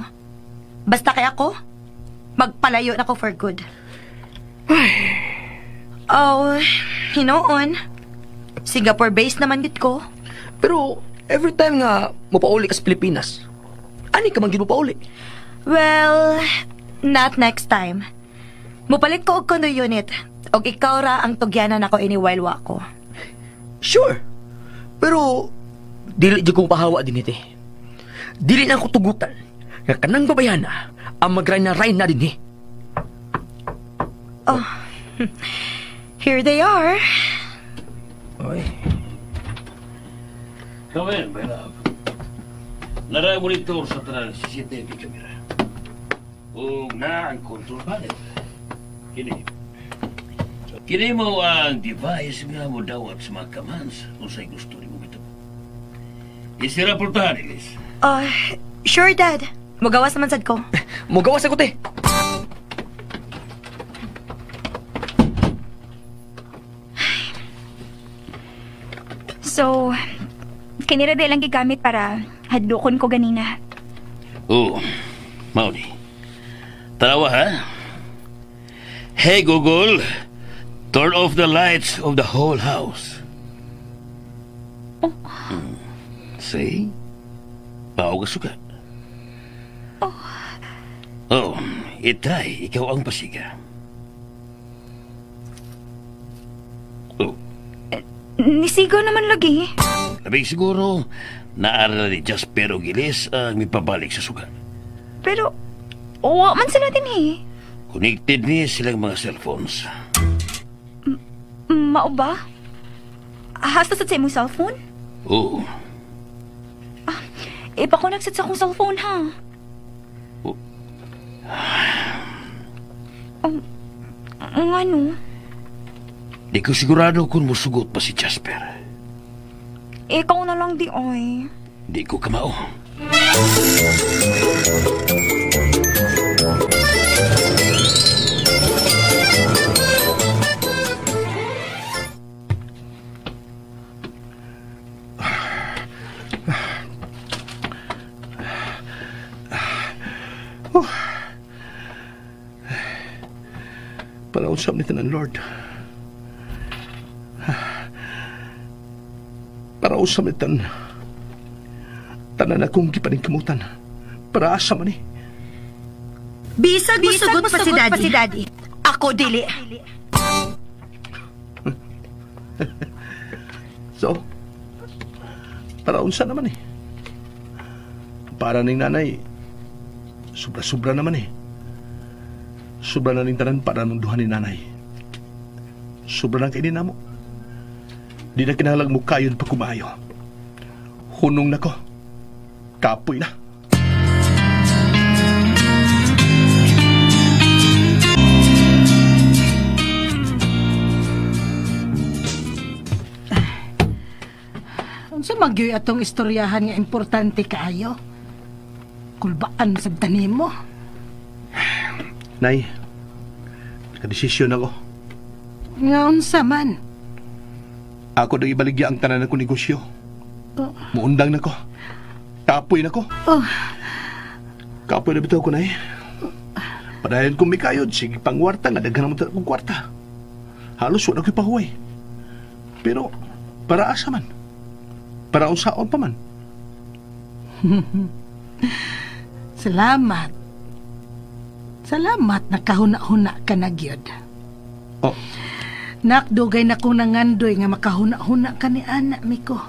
Basta kay ako, magpalayo na ko for good. Oh, hinoon. Singapore based naman gid ko. Pero every time nga mopauli ka sa Pilipinas, ani ka man gyud mopauli? Well, not next time. Mopalit ko og condo unit. Og ikaw ra ang tugyanan nako ini while wa ko. Sure. Pero dili jud ko pahawa din ite. Dili na ko tugutan nga kanang babayana ang magrayna-rayna din eh. Oh. Here they are. Oy. Come in, my love. Nara-monitor sa tanan CCTV camera. Ug na ang control panel. Kini. Kini mo ang device nga mo dawat sa mga commands kung sa'y gusto nimo bitabo. Isira portahan, Elise. Sure, Dad. Mugawas naman sad ko. Mugawas ako, te. So, kinira di lang gigamit para hadlokon ko ganina. Oo, mao ni. Tarawa, ha? Hey, Google, turn off the lights of the whole house. Oh. See? Pao ka suka. Oh. Oh, itay, ikaw ang pasiga. Oh. Nisigaw naman lagi. Labing siguro, naaral ni Jasper o Gilis ang mipabalik sa suga. Pero, wa man sila din eh. Connected ni silang mga cellphones. Mao ba? Hasta sa imong cellphone? Oo. Ah, ipakonect sa akong cellphone, ha? Oh. Ano? Di ko sigurado kung musugot pa si Jasper. Ikaw na lang di, oy. Di ko kamao. Para usap ni tanan, Lord. Para usap ni tanan. Tanan akong gipaningkamutan. Para asa man eh. Bisag musugot pa si Daddy. Ako dili. So, para unsa naman eh. Para ning nanay, sobra-sobra naman eh. Sobra na ning tanan para nung duha ni nanay. Sobra na kainin namo. Di na kinahalag mo kayon pa kumayo. Hunong na ko. Kapoy na. Unsa magyuy atong istoryahan nga importante kaayo? Kulbaan sa tanim mo. Nay, nakadesisyon ako. Nga unsa man? Ako daw ibaligya ang tanan akong negosyo. Oh. Muundang na ko. Kapoy na ko. Oh. Kapoy na bitaw ko, Nay. Padayon kong mikayod, sige pangwarta, nga daghan naman akong kwarta. Halos wala ko'y pahuway. Pero, para asa man? Para unsaon pa man? Salamat. Salamat nakahuna-huna ka na gyud. Oh. Nakdugay na kong nangandoy nga makahuna-huna ka ni anak miko.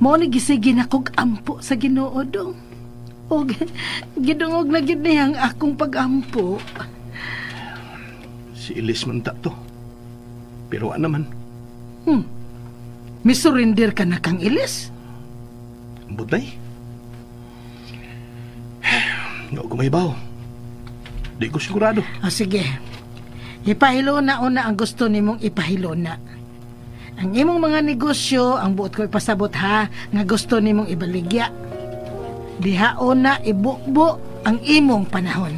Mao ni gisigi na kog ampo sa Ginoo dong. Og gidungog na gyud niya ang akong pagampo. Si Elise man ta to. Pero wa naman. Misurrender ka na kang Elise? Ambot na eh. Nga ko mahibaw. Di ko sigurado. O sige. Ipahilona una ang gusto nimong ipahilona. Ang imong mga negosyo, ang buot ko ipasabot ha, nga gusto nimong ibaligya. Diha una ibukbo ang imong panahon.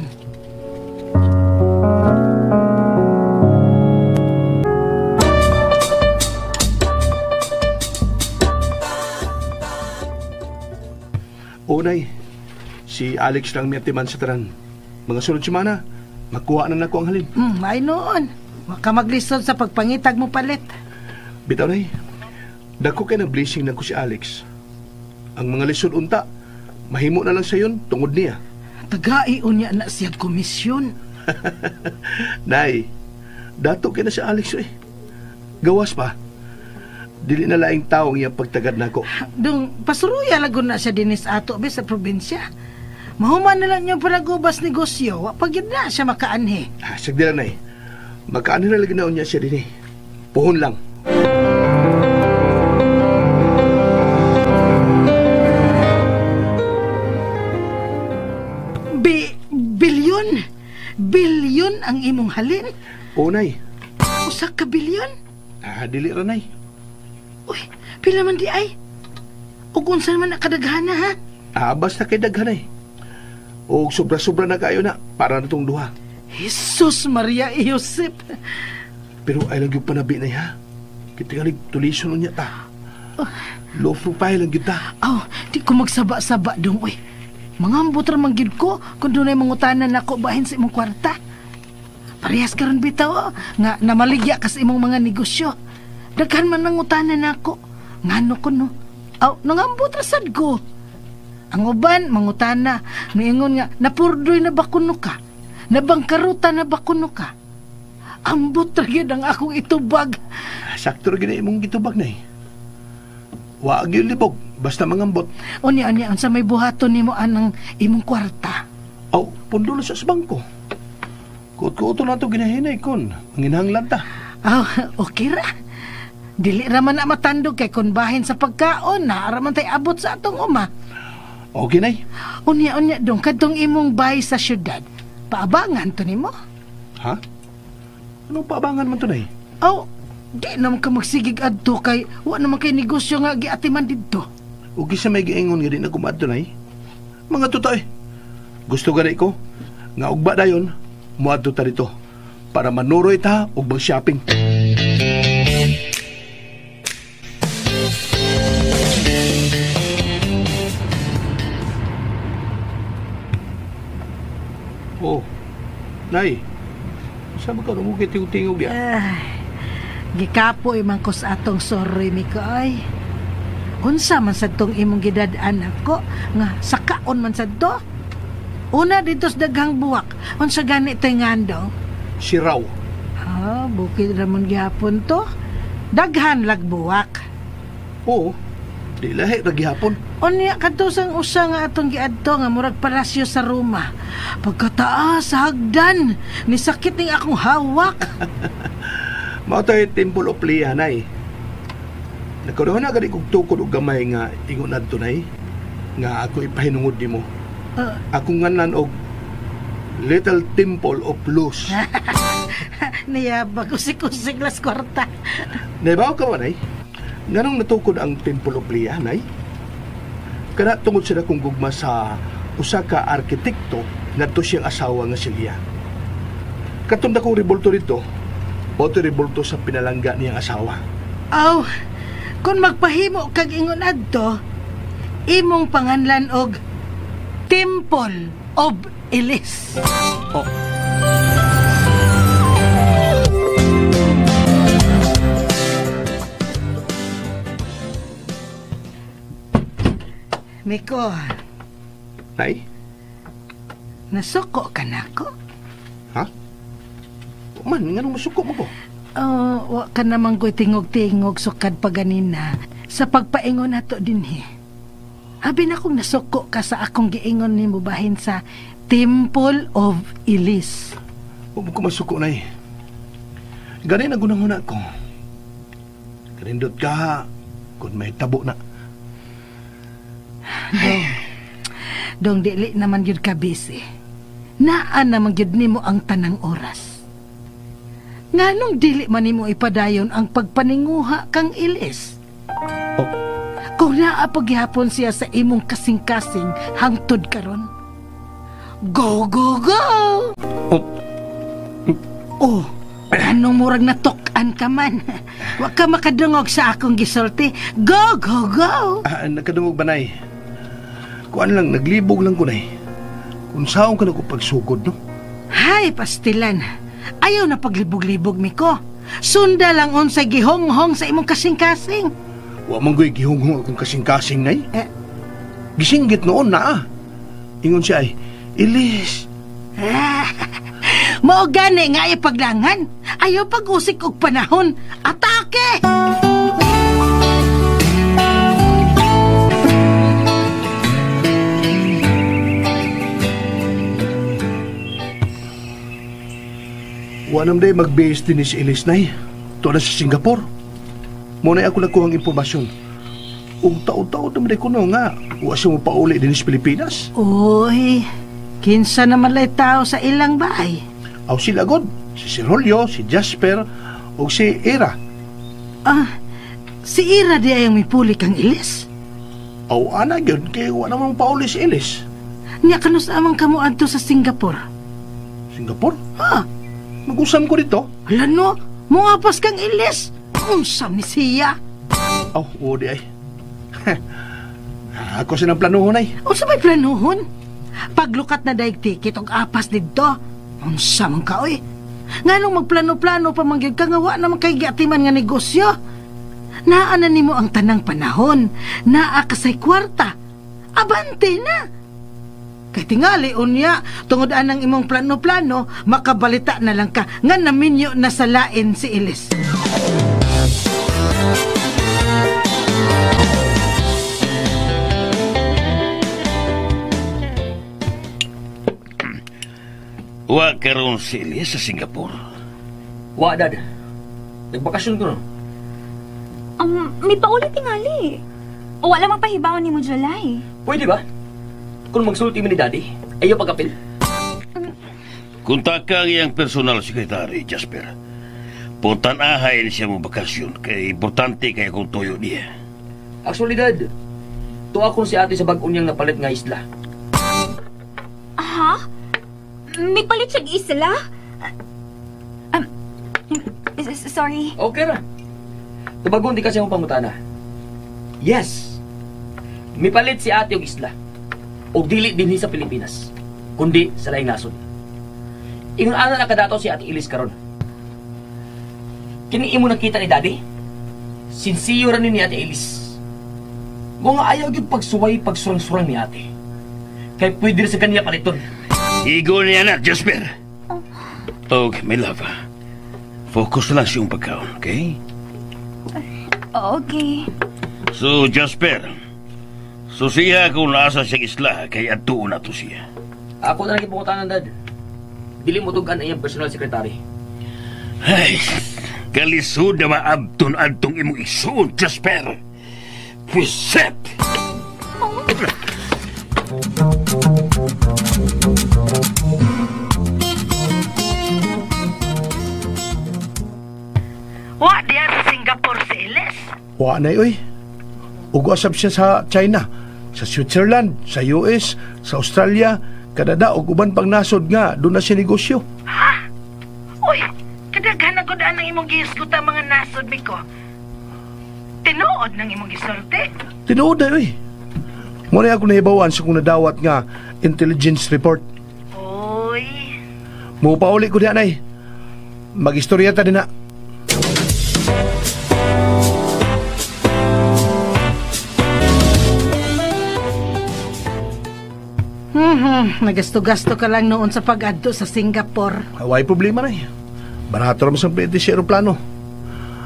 Unay, si Alex lang miatiman sa taran. Mga sunod semana, makuha na nako ang halin. Ay noon. Waka maglisod sa pagpangitag mo palit. Bitaw nay, dako kay ng blessing nako si Alex. Ang mga lisod unta, mahimo na lang sayon tungod niya. Tagai unya na siya komisyon. Nay, dato kay na si Alex eh. Gawas pa. Dili na laing tao ang iyang pagtagad nako. Dung pasuruya lagun na siya dinis ato be sa probinsya. Mahuman na lang niyang panagubas negosyo, wa pa gyud na siya makaanhi. Ah, sagdi lang nay. Makaanhi na lagi na unya siya dinhi. Puhon lang. Bilyon. Bilyon ang imong halin. Oo, nay. Usa ka bilyon? Ah, dili ra nay. Uy, pila man di ay? Ug unsa man nakadaghana ha? Ah, basta kay daghan ay. Og sobra-sobra na kayo na para na tong duha. Jesus Maria Josep. Pero ay lang yung panabi na ha. Kitingalig tulison niya ta. Low profile lang kita. Aw, di ko magsaba-saba dong oy. Mangambot ra man gyud ko kung dunay mangutanan nako bahin sa imong kwarta. Parehas karon bitaw nga namaligya ka sa imong mga negosyo. Daghan man nangutanan nako. Ngano ko no? Aw, nangambot ra sad ko. Ang uban mangutana, miingon nga napurdoy na ba kuno ka? Nabangkaruta na ba kuno ka? Ambot ra gyud ang akong itubag. Sakto ra gyud imong gitubag nay. Wa gyud libog, basta mangambot. Unya unya unsa may buhaton nimo anang imong kwarta? Aw, pundo na sa bangko. Kuot-kuoto na to ginahinay kon, manginahanglan ta. Aw, okay ra. Dili ra man na matandog kay kun bahin sa pagkaon, naa ra man tay abot sa atong uma. Okay nay. Unya unya dong kadtong imong bahay sa syudad. Paabangan to nimo? Ha? Anong paabangan man to nay? Aw, di naman ka magsigig adto kay wa naman kay negosyo nga giatiman didto. Ug sa may giingon nga di na kumadto nay. Mga totoo. Gusto gani ko nga ugba dayon moadto ta dito para manuroy ta ug mag-shopping. Oh, nay, saan ba ka rumukit yung tingog niya? Gikapoy man ko sa atong sorry, Miko, ay. Unsa man sa tong imong gidad-an ako, nga sakaon man sa to. Una dito sa daghang buwak, unsa gani to'y ngandong? Si Raw. Ah, bukid ramon gihapon to. Daghan lag buwak. Oo, di lahi ra gihapon. Unya kadto sang usa nga atong giadto nga murag palasyo sa Roma. Pagkataas sa hagdan, nisakit ning akong hawak. Mao tay Temple of Leah nay. Nagkaroon na gani kog tukod og gamay nga ingon adto nay nga ako ipahinungod nimo. Akong ngalan og Little Temple of Luz. Niyabag usik-usik las kwarta. Naibaw ka ba nay? Nganong natukod ang Temple of Leah nay? Kana tungod sila kung gugma sa usa ka arkitekto ngadto siyang asawa nga si Leah. Katong dakong rebulto dito, boto rebulto sa pinalangga niyang asawa. Aw, kung magpahimo kag ingon adto, imong panganlan og Temple of Elise. Oh. Miko. Nay? Nasuko ka na ko? Ha? Man, nga nung masuko mo ko? Oh, wa ka naman ko'y tingog-tingog sukad pa ganina sa pagpaingon nato dinhi. Abi na kong nasuko ka sa akong giingon nimo bahin sa Temple of Elise. Huwag ko masuko, Nay. Gani na gunang-huna ko. Kanindot ka kung may tabo na. Dong dili naman gyud ka busy. Naa naman gyud nimo ang tanang oras. Nganong dili man nimo ipadayon ang pagpaninguha kang Ilis? Oh. Kung naa paghihapon siya sa imong kasing-kasing hangtod karon. Go, go, go! Oh. Oh, anong murag natuk-an ka man? Wa ka makadungog sa akong gisulti. Go, go, go! Ah, nakadungog ba, Nay? Kuan lang, naglibog lang ko, Nay. Kung saan ka nagpagsugod, no? Hay, pastilan. Ayaw na paglibog-libog, Miko. Sunda lang unsay gihonghong sa imong kasing-kasing. Wa man go'y gihonghong akong kasing-kasing, Nay. Eh? Gisinggit noon na, ah. Ingon siya ay, Ilis. Mao gani nga ay paglangan. Ayaw pag-usik og panahon. Atake! Wanam day mag-base din ni si Elise, Nay. Tuwa na sa Singapore. Muna ako nakuhang impormasyon. Ug taon-taon naman ko no nga. Wa siya mo pauli din sa Pilipinas. Uy, kinsa naman lay tao sa ilang bahay? Aw sila god, si Sir Julio, si Jasper, ug si Ira. Ah, si Ira di ay ang mipuli kang Elise? Aw, ana gyud kay wa naman pauli si Elise. Nya kanus amang kamo adto sa Singapore? Singapore? Ha? Mag-usam ko dito. Hala no, moapas kang Elise. Unsa ni siya? Aw, oo di ay. Ako sinang planuhon ay. Unsa may planuhon? Paglukat na daig ticket og apas didto. Unsa man ka oy? Nganong magplano-plano pa man gyud ka nga wa naman kay giatiman nga negosyo? Naa na nimo ang tanang panahon. Naa ka say kwarta. Abante na. Kay tingali unya tungod anang imong plano-plano, makabalita na lang ka nga naminyo na sa lain si Elise. Wa karon si Elise sa Singapore. Wa, Dad. Nagbakasyon ko no. May paulit tingali. Wala mang pahibaw ni mo July. Pwede ba? Kung magsulti mo ni Daddy, ayaw pagkapil. Kontak ang iyang personal secretary, Jasper. Puntan-ahayin siya mo bakasyon kay importante kay akong tuyo niya. Actually, Dad, tuwa akong si ate sa bag-o niyang napalit nga isla. Ha? May palit siyang isla? Sorry. Okay ra. Tubagon di kasi akong pangutana. Yes. May palit si ate og isla. Og dili dinhi sa Pilipinas, kundi sa laing nasod. Ingon ana nakadato si Ate Elise karon. Kini imo nakita ni Daddy? Sinsiyo ra ni Ate Elise. Mga ayaw gyud pagsuway pagsurang-surang ni ate. Kay pwede sa kanya paliton. Igo niya na, Jasper. Okay, my love. Focus lang siyang pagkaon, okay? Okay. So, Jasper, susiya kung naasa siyang isla, kay adtuon na to siya. Ako na nagipungutanan, Dad. Dili mo tugan ang iyang personal secretary. Ay, kalisod na maabton adtong imong igsuon, Jasper. Puset! Oh. Wa diya sa Singapore si Elise. Wa na oy. Ug asab siya sa China, sa Switzerland, sa US, sa Australia, Canada ug uban pang nasod nga doon na siya negosyo. Ha? Uy, kadaghan na gud ang imong gihisgutan mga nasod miko. Tinuod nang imong gisulti? Tinuod na oy. Mo na ako nahibawan sa kung nadawat nga intelligence report. Uy. Mupauli ko diha nay. Magistorya ta din na. Nagasto-gasto ka lang noon sa pag-adto sa Singapore. Way problema na eh. Barato raman sa pwede sa aeroplano.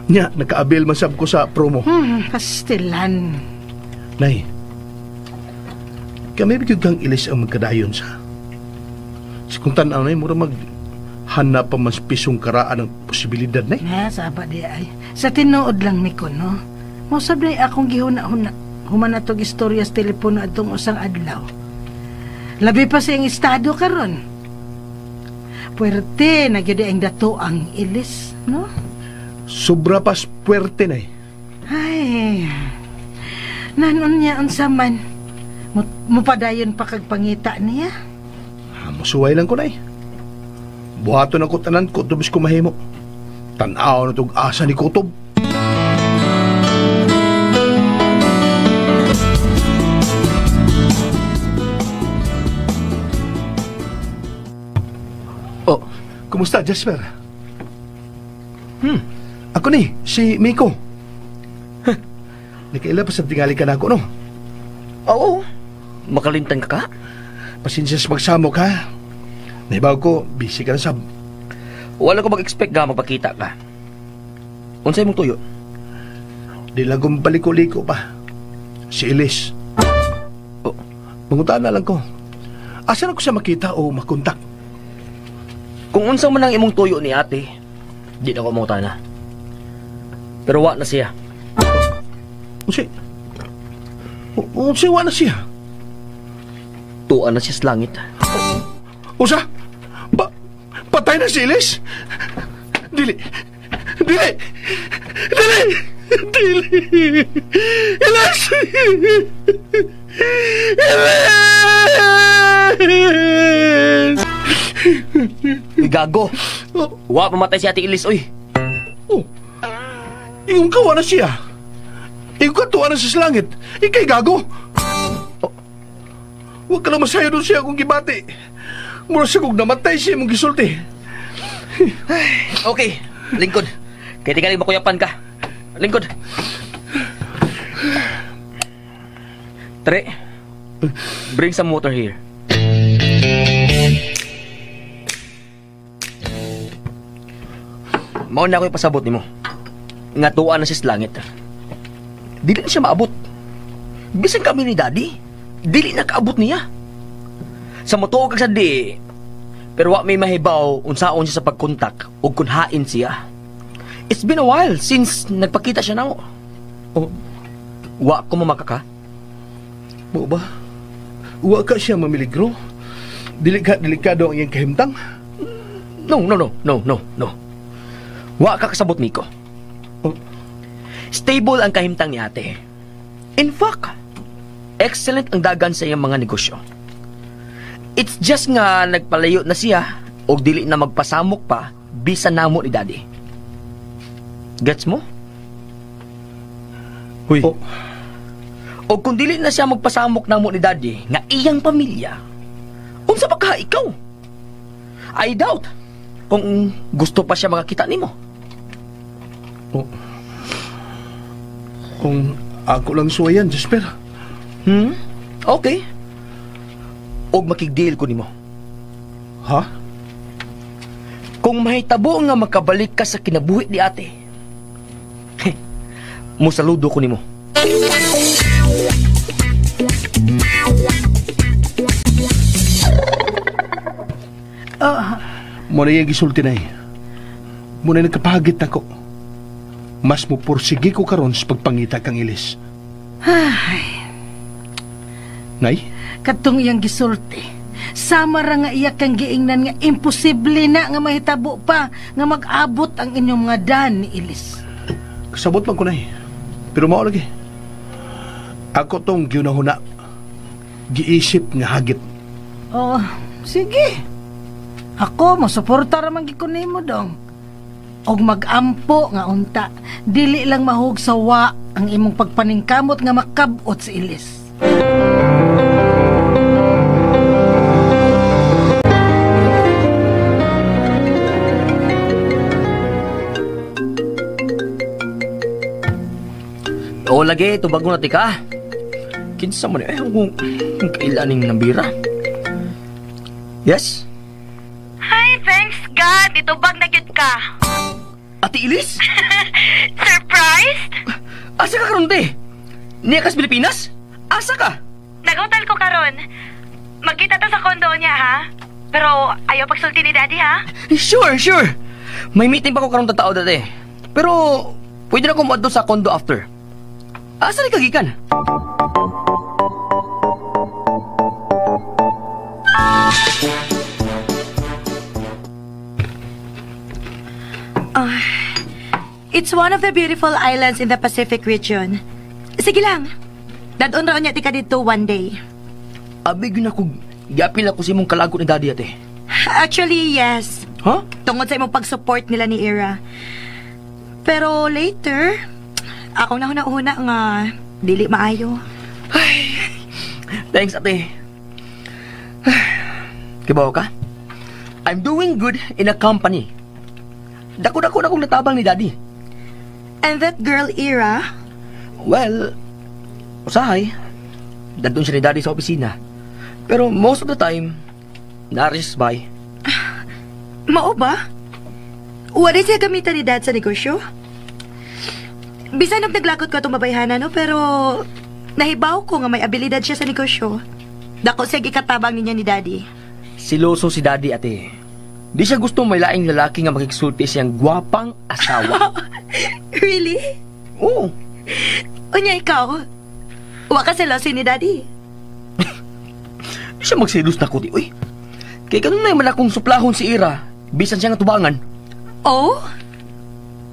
Nya, nagka-avail man sab ko sa promo. Pastilan. Nay, kami bigyan kang ilis ang magkadayon sa. Sa kung tanaw na mura maghanap pa mas pisong karaan ng posibilidad na. Nga, saba di ay. Sa tinuod lang ni ko, no? Mausab na akong gihuna-huna. Human atong istorya sa telepono atong usang adlaw. Labi pa siyang estado karon. Puwerte na gyud ang dato ang Elise, no? Sobra pas puwerte na eh. Ay, nanon niya unsa man. Mupadayon pa kag pangita niya. Musuway lang ko na eh. Buhaton ako tanan ko, tubis ko mahimo. Tan-aw na tog asa ni Kutob. Oh, kumusta, Jasper? Ako ni, si Miko. Huh. Nakaila pa sa tingali ka na ako, no? Oo. Makalintan ka ka? Pasensya sa pagsamok, ha? Naibaw ko, busy ka na sab. Wala ko mag-expect ka magpakita ka. Unsay mong tuyo? Di lang kong baliko-liko pa. Si Elise. Oh, mangutaan na lang ko. Asa na ko siya makita o makontak? Kung unsa man ang imong tuyo ni ate, di na ko mangutana. Pero wa na siya. Unsi wa na siya? Tuan na siya sa langit. Usa? Patay na si Elise? Dili! Dili! Dili! Dili! Elise! Ilis! Uy, gago. Wa pamatay si Ate Ilis, uy. Oh. Ingon ka, wala siya. Ingon ka, tuwa na siya sa langit. Ika'y gago. Oh. Huwag ka lang masayo doon siya kung gibati. Mura siya kung namatay siya mong gisulti. Okay, lingkod. Kaya tingaling makuyapan ka. Lingkod. Tre, bring some water here. Mao na ako'y pasabot nimo. Nga tuwa na siya sa langit. Dili na siya maabot. Bisan kami ni Daddy, dili na kaabot niya. Sa motuo kag sa di, pero wa may mahibaw unsaon siya sa pagkontak ug kunhain siya. It's been a while since nagpakita siya namo. Oh, wa ko mamakaka. Mo ba? Wa ka siya mamiligro? Dili ka delikado ang iyang kahimtang? No. Wa ka kasabot, Miko. Oh. Stable ang kahimtang ni ate. In fact, excellent ang dagan sa iyang mga negosyo. It's just nga nagpalayo na siya o dili na magpasamok pa bisan namo ni Daddy. Gets mo? Huy. Oh. O kung dili na siya magpasamok namo ni Daddy nga iyang pamilya, unsa pa ka ikaw? I doubt kung gusto pa siya makakita nimo. Oh. Kung ako lang suwayan, Jasper. Okay. Og makig-deal ko nimo. Ha? Kung mahitabo nga makabalik ka sa kinabuhi ni ate, musaludo ko nimo. Muna yung gisulti na eh. Muna nagkapahagit ako. Mas mupursige ko karon sa pagpangita kang Ilis. Ay. Nay? Katong iyang gisulti. Sama ra nga iya kang giingnan nga imposible na nga mahitabo pa nga mag-abot ang inyong mga dan ni Ilis. Kasabot man ko, Nay. Pero mao lagi. Ako tong giunahuna. Giisip nga hagit. Oh, sige. Ako, masuporta ra man gid ko nimo dong. Og mag-ampo nga unta. Dili lang mahug sa wa ang imong pagpaningkamot nga makab-ot si Ilis. O lagi, tubago na tika. Kinsa mo ni kung kailan ning nambira. Yes? Hi, thanks God. Itubag na gyud ka. Ate Ilis? Surprised? Asa ka karon te? Niya kas Pilipinas? Asa ka? Nag-hotel ko karon. Magkita ta sa condo niya, ha? Pero ayaw pagsulti ni Daddy, ha? Sure, sure. May meeting pa ko karon tao dati. Pero pwede na ko moadto sa condo after. Asa ni kagikan? It's one of the beautiful islands in the Pacific region. Sige lang. Dadon raon niya tika dito one day. Abi gyud ako giapil ako sa imong kalagot ni Daddy ate. Actually, yes. Huh? Tungod sa imong pag-support nila ni Ira. Pero later, akong nahuna-huna nga dili maayo. Ay, thanks ate. Kibaw ka? I'm doing good in a company. Dako-dako na akong natabang ni Daddy. And that girl, Ira? Well, usahay. Dadun siya ni Daddy sa opisina. Pero most of the time, naris by. Mao ba? Wala siya gamitan ni Dad sa negosyo? Bisan og naglagot ko atong babayhana, no? Pero nahibaw ko nga may abilidad siya sa negosyo. Dako siya gikatabang niya ni Daddy. Siloso si Daddy, ate. Di siya gusto may laing lalaki nga makiksulti siyang gwapang asawa. Really? Oo. Unya ikaw, wa ka seloso ni Daddy? Di siya magselos na ko, di. Uy, kaya ganun na man akong suplahon si Ira, bisan siya nga tubangan. Oh?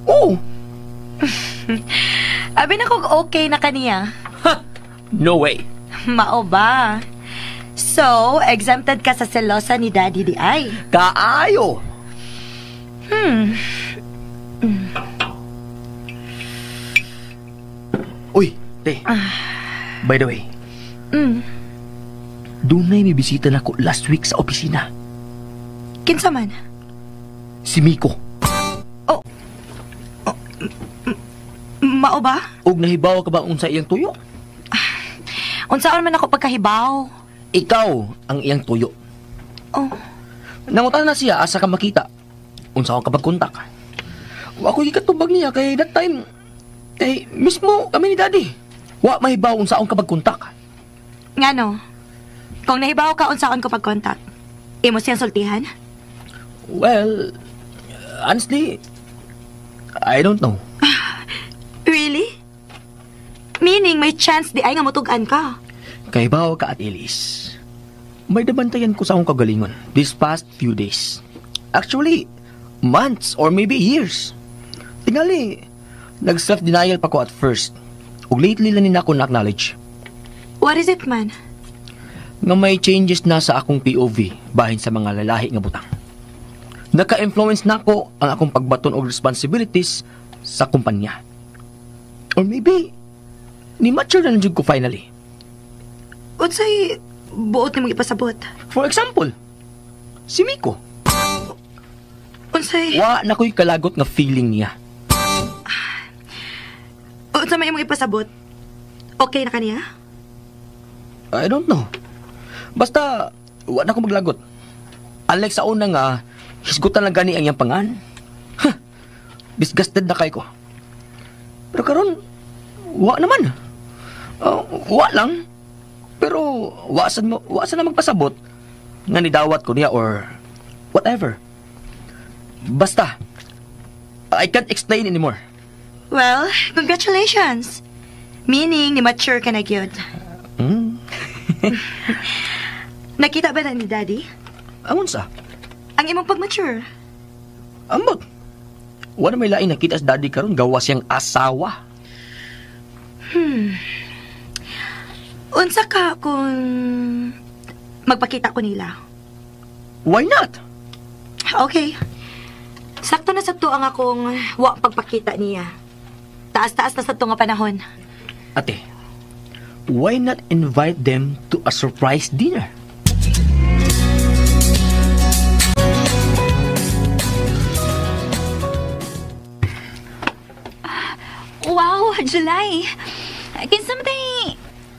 Oo. Abi na kung okay na kaniya. Ha! No way. Mao ba? So, exempted ka sa selosa ni Daddy di ay. Kaayo! Uy, te. By the way, dunay may bisita na ko last week sa opisina. Kinsa man? Si Miko. Oh. Mao ba? Og nahibaw ka ba unsa iyang tuyo? Unsaon man ako pagkahibaw? Ikaw ang iyang tuyo. Oh. Nangutan na siya asa ka makita. Unsa ka pagkontak. Wa ko gikatubag niya kay that time kay mismo kami ni Daddy. Wa mahibaw unsaon ka pagkontak. Ngano? Kung nahibaw ka unsaon ko pagkontak, imo siyang sultihan? Well, honestly, I don't know. Really? Meaning may chance di ay nga mutug-an ka. Kahibaw ka at Elise. May nabantayan ko sa akong kagalingon this past few days. Actually, months or maybe years. Tingali, nag-self-denial pa ko at first. Ug lately lang nina ako na-acknowledge. What is it man? Nga may changes na sa akong POV bahin sa mga lalahi nga butang. Naka-influence na ako ang akong pagbaton og responsibilities sa kumpanya. Or maybe, ni-mature na lang jud ko finally. Unsay buot nimong ipasabot? For example, si Miko. Unsay? Wa na ko'y kalagot nga feeling niya. Unsa may imong ipasabot? Okay na kaniya? I don't know. Basta, wa na ko maglagot. Unlike sa una nga, hisgutan lang gani ang iyang pangan. Huh, disgusted na kay ko. Pero karon, wa naman. Wa lang. Pero wa sa na magpasabot nga nidawat ko niya or whatever. Basta, I can't explain anymore. Well, congratulations. Meaning, ni mature ka na gyud. Nakita ba na ni Daddy? Ang unsa? Ang imong pag-mature. Ambot. Wala may lain nakita sa Daddy karon gawa siyang asawa. Unsa ka kung magpakita ko nila? Why not? Okay. Sakto na sa ang akong wa pagpakita niya. Taas-taas na sa nga panahon. Ate, why not invite them to a surprise dinner? Wow, July. Kinsa man tay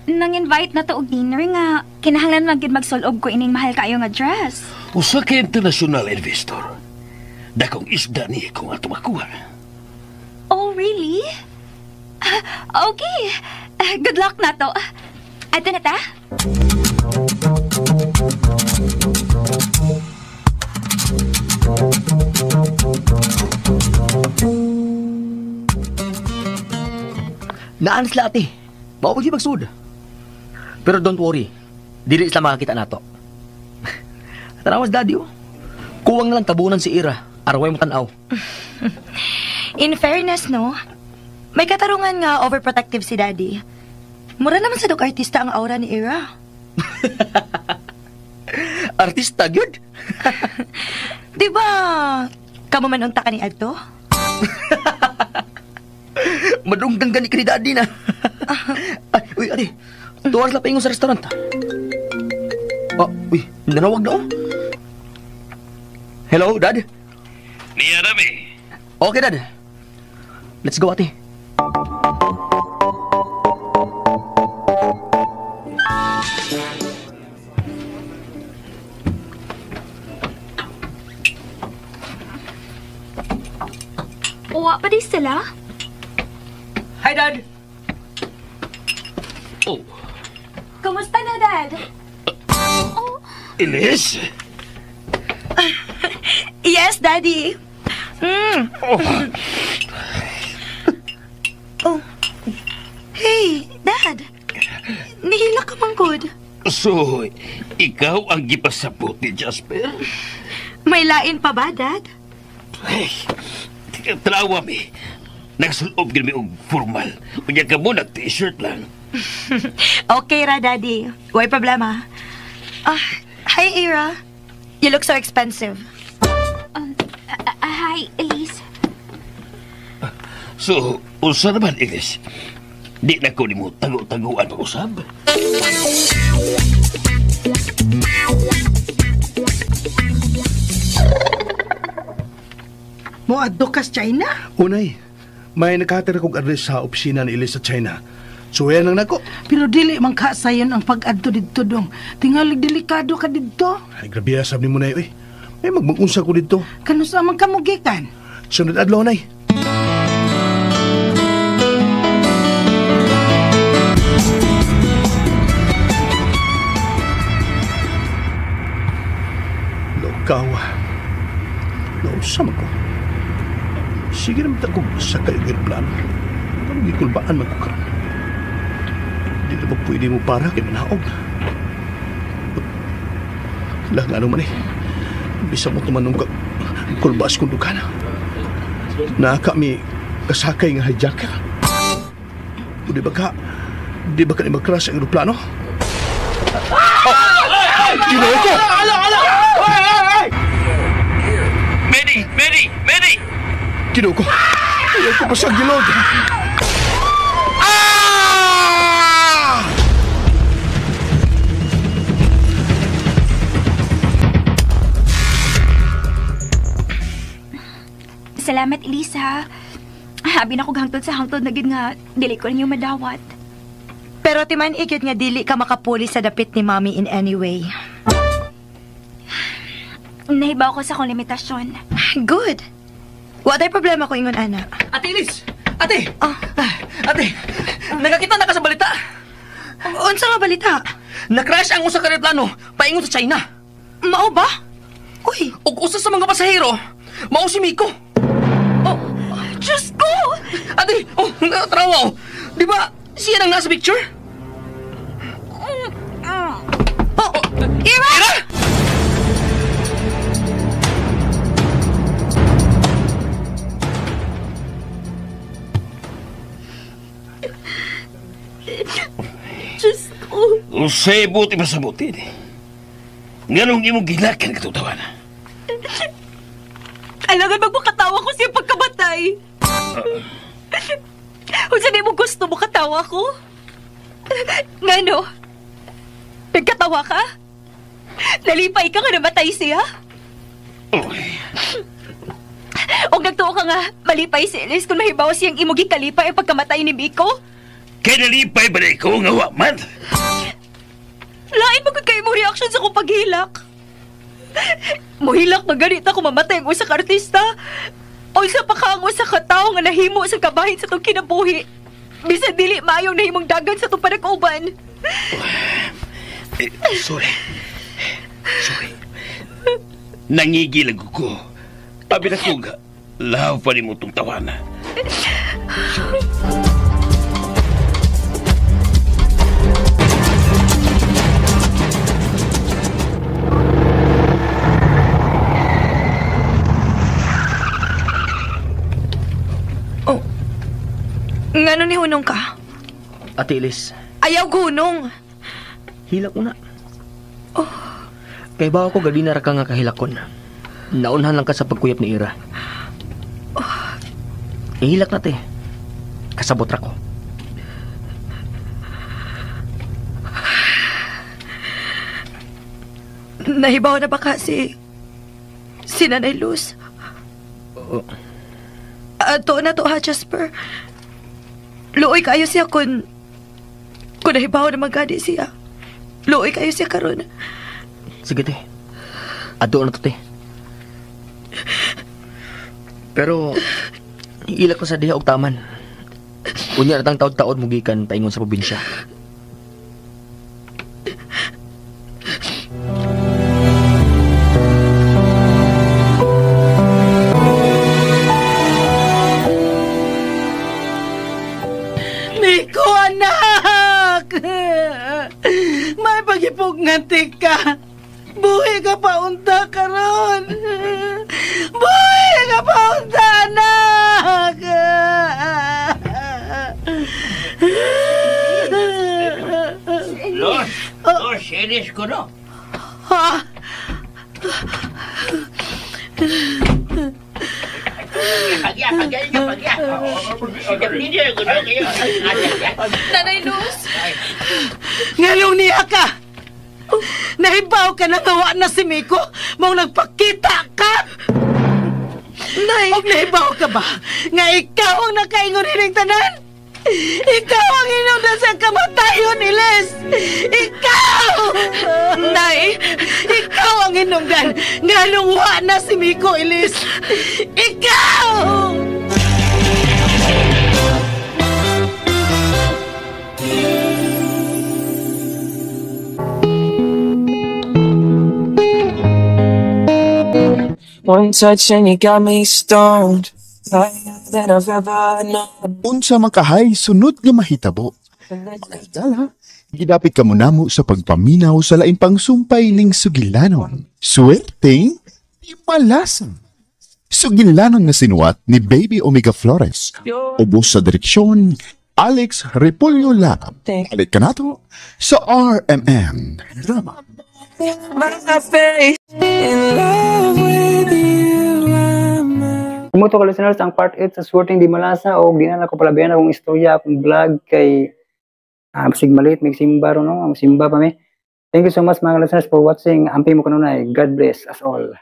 nang-invite na to og dinner nga kinahanglan man gyud magsulob ko ining mahal kaayo nga dress. Usa ka international investor. Dakong isda niya kung ato makuha. Oh, really? Okay. Good luck na to. Ato na ta? Naan sila ate. Mao pag magsud. Pero don't worry. Dili sila makakita nato. Tanawas daddy oh. Kuwang na lang tabunan si Ira. Araway mo tanaw. In fairness, no? May katarungan nga overprotective si Daddy. Mura naman sa dog artista ang aura ni Ira. Artista, good? Di ba, kamo man unta ka ni Adto? Madungdang gani ka ni Daddy na. Ay, uy, ate. Tuwar sila paingon sa restaurant. Oh, uy, nanawag na oh. Hello, Dad? Niya rami. Okay, Dad. Let's go, ate. Uwa pa di sila? Hi, Dad! Oh. Kumusta na, Dad? Oh. Elise? Yes, Daddy. Mm. Oh. Oh. Hey, Dad. Nihila ka man good. So, ikaw ang gipasabot ni Jasper? May lain pa ba, Dad? Hey, tanawa mi. Nagsulob gid mi og formal. Unya ka mo nag-t-shirt lang. Okay ra, Daddy. Way problema. Ah, hi, Ira. You look so expensive. Hi, Elise. So, usa naman, Elise. Di na ko nimo tago-taguan pag-usab. Moadto ka sa China? Unay, may nakahatag akong address sa opisina ni Elise sa China. So, yan lang nako. Pero dili man ka sayon ang pag-adto didto dong. Tingalig delikado ka didto. Ay, grabe sabi mo na eh. May magmagunsa ko dito. Kanusa man ka mugikan? Sunod adlaw, nay. Lokaw. Nausam ako. Sige naman ako sa kayo aeroplano. Anong gikulbaan man ko karon? Di na ba pwede mo para kay manaog? Lang ano man eh. Bisa mo tumanong ka kulbaas kong dukan. Na kami kasakay nga hijacker. O di ba ka ni mag-crash ang aeroplano? Ginoo ko! Mary! Mary! Mary! Ginoo ko! Ayaw ko pa sa gilod! Ah! Salamat, Elisa. Habi na ko hangtod sa hangtod na gid nga dili ko ninyo madawat. Pero timan igyud nga dili ka makapuli sa dapit ni Mommy in any way. Nahibaw ko sa akong limitasyon. Good. Wa tay problema ko ingon ana. Ate Elise! Ate! Oh. Ate! Nakakita na ka sa balita! Unsa nga balita? Na-crash ang usa ka eroplano paingon sa China. Mao ba? Uy, Ug usa sa mga pasahero, mao si Miko. Oh, Diyos ko! Ate, oh, trawa oh. Di ba siya nang nasa picture? Oh, Ira! Ira! Diyos ko. Usay buti masabuti. Nganong imong gilakan katutawan? Alangan magpakatawa ko siya pagkabatay. Kung saan mo gusto mo katawa ko? Ngano? Nagkatawa ka? Nalipay ka nga namatay siya? Oy, O nagtuo ka nga, malipay si Elise kung mahibaw siyang imugi kalipay ang pagkamatay ni Miko? Kay nalipay ba na ikaw nga wa man? Lain magod kayo mo reaction sa kong paghilak. Muhilak na ganit ako mamatay ang usa ka artista. O isa pa ka ang usa ka tawo nga nahimo sa kabahin sa itong kinabuhi. Bisan dili maayong nahimong dagan sa itong panag-uban. Eh, sorry. Sorry. Nangigilag ko. Abi na ko nga, love pa ni mo itong tawana. Sorry. Oh. Ngano ni hunong ka? Ate Elise, Ayaw gunong. hilak ko na. Oh. Kay ba ako gadina ra ka nga kahilakon. Naunhan lang ka sa pagkuyap ni Ira. Oh. Ihilak na te. Kasabot ra ko. Nahibaw na ba ka si Nanay Luz? Oo. Ato na to ha, Jasper. Luoy kayo siya kung nahibaw na magadi siya. Luoy kayo siya karon. Sige te. Ato na to te. Pero iilak ko sa diha og taman. Unya na tang taod-taod mo gikan paingon sa probinsya. Miko, anak! May pagipugngati ka. Buhi ka pa unta karon. Buhi ka pa unta, anak! Pulis ko, no? Ha? Pagya, pagya, pagya. Nanay Luz! Ngalong niya ka! Nahibaw ka na nga na si Miko, mong nagpakita ka! Nay! Og nahibaw ka ba nga ikaw ang nakaingon hining tanan? Ikaw ang inundan sa kamatayon, Iles! Ikaw! Nay! Ikaw ang hinungdan nga wa na si Miko, Ilis! Ikaw! One touch and you got me stoned. Higher than I've ever known. Unsa man kahay sunod nga mahitabo. Mga higala, gidapit ka namo sa pagpaminaw sa lain pang sumpay ning sugilanon. Suwerteng himalasan. Sugilanon nga sinuwat ni Baby Omega Flores. Ubos sa direksyon, Alex Repolyo Lab. Balik ka nato sa RMN Drama. My face in love with you. I'm Kumuto ka listeners, ang part 8 sa Swerteng Di Malasa o di na ko palabayan akong istorya, akong vlog kay sig malit, may simba ro no, simba pa mi. Thank you so much, mga listeners, for watching. Amping mo kanunay. God bless us all.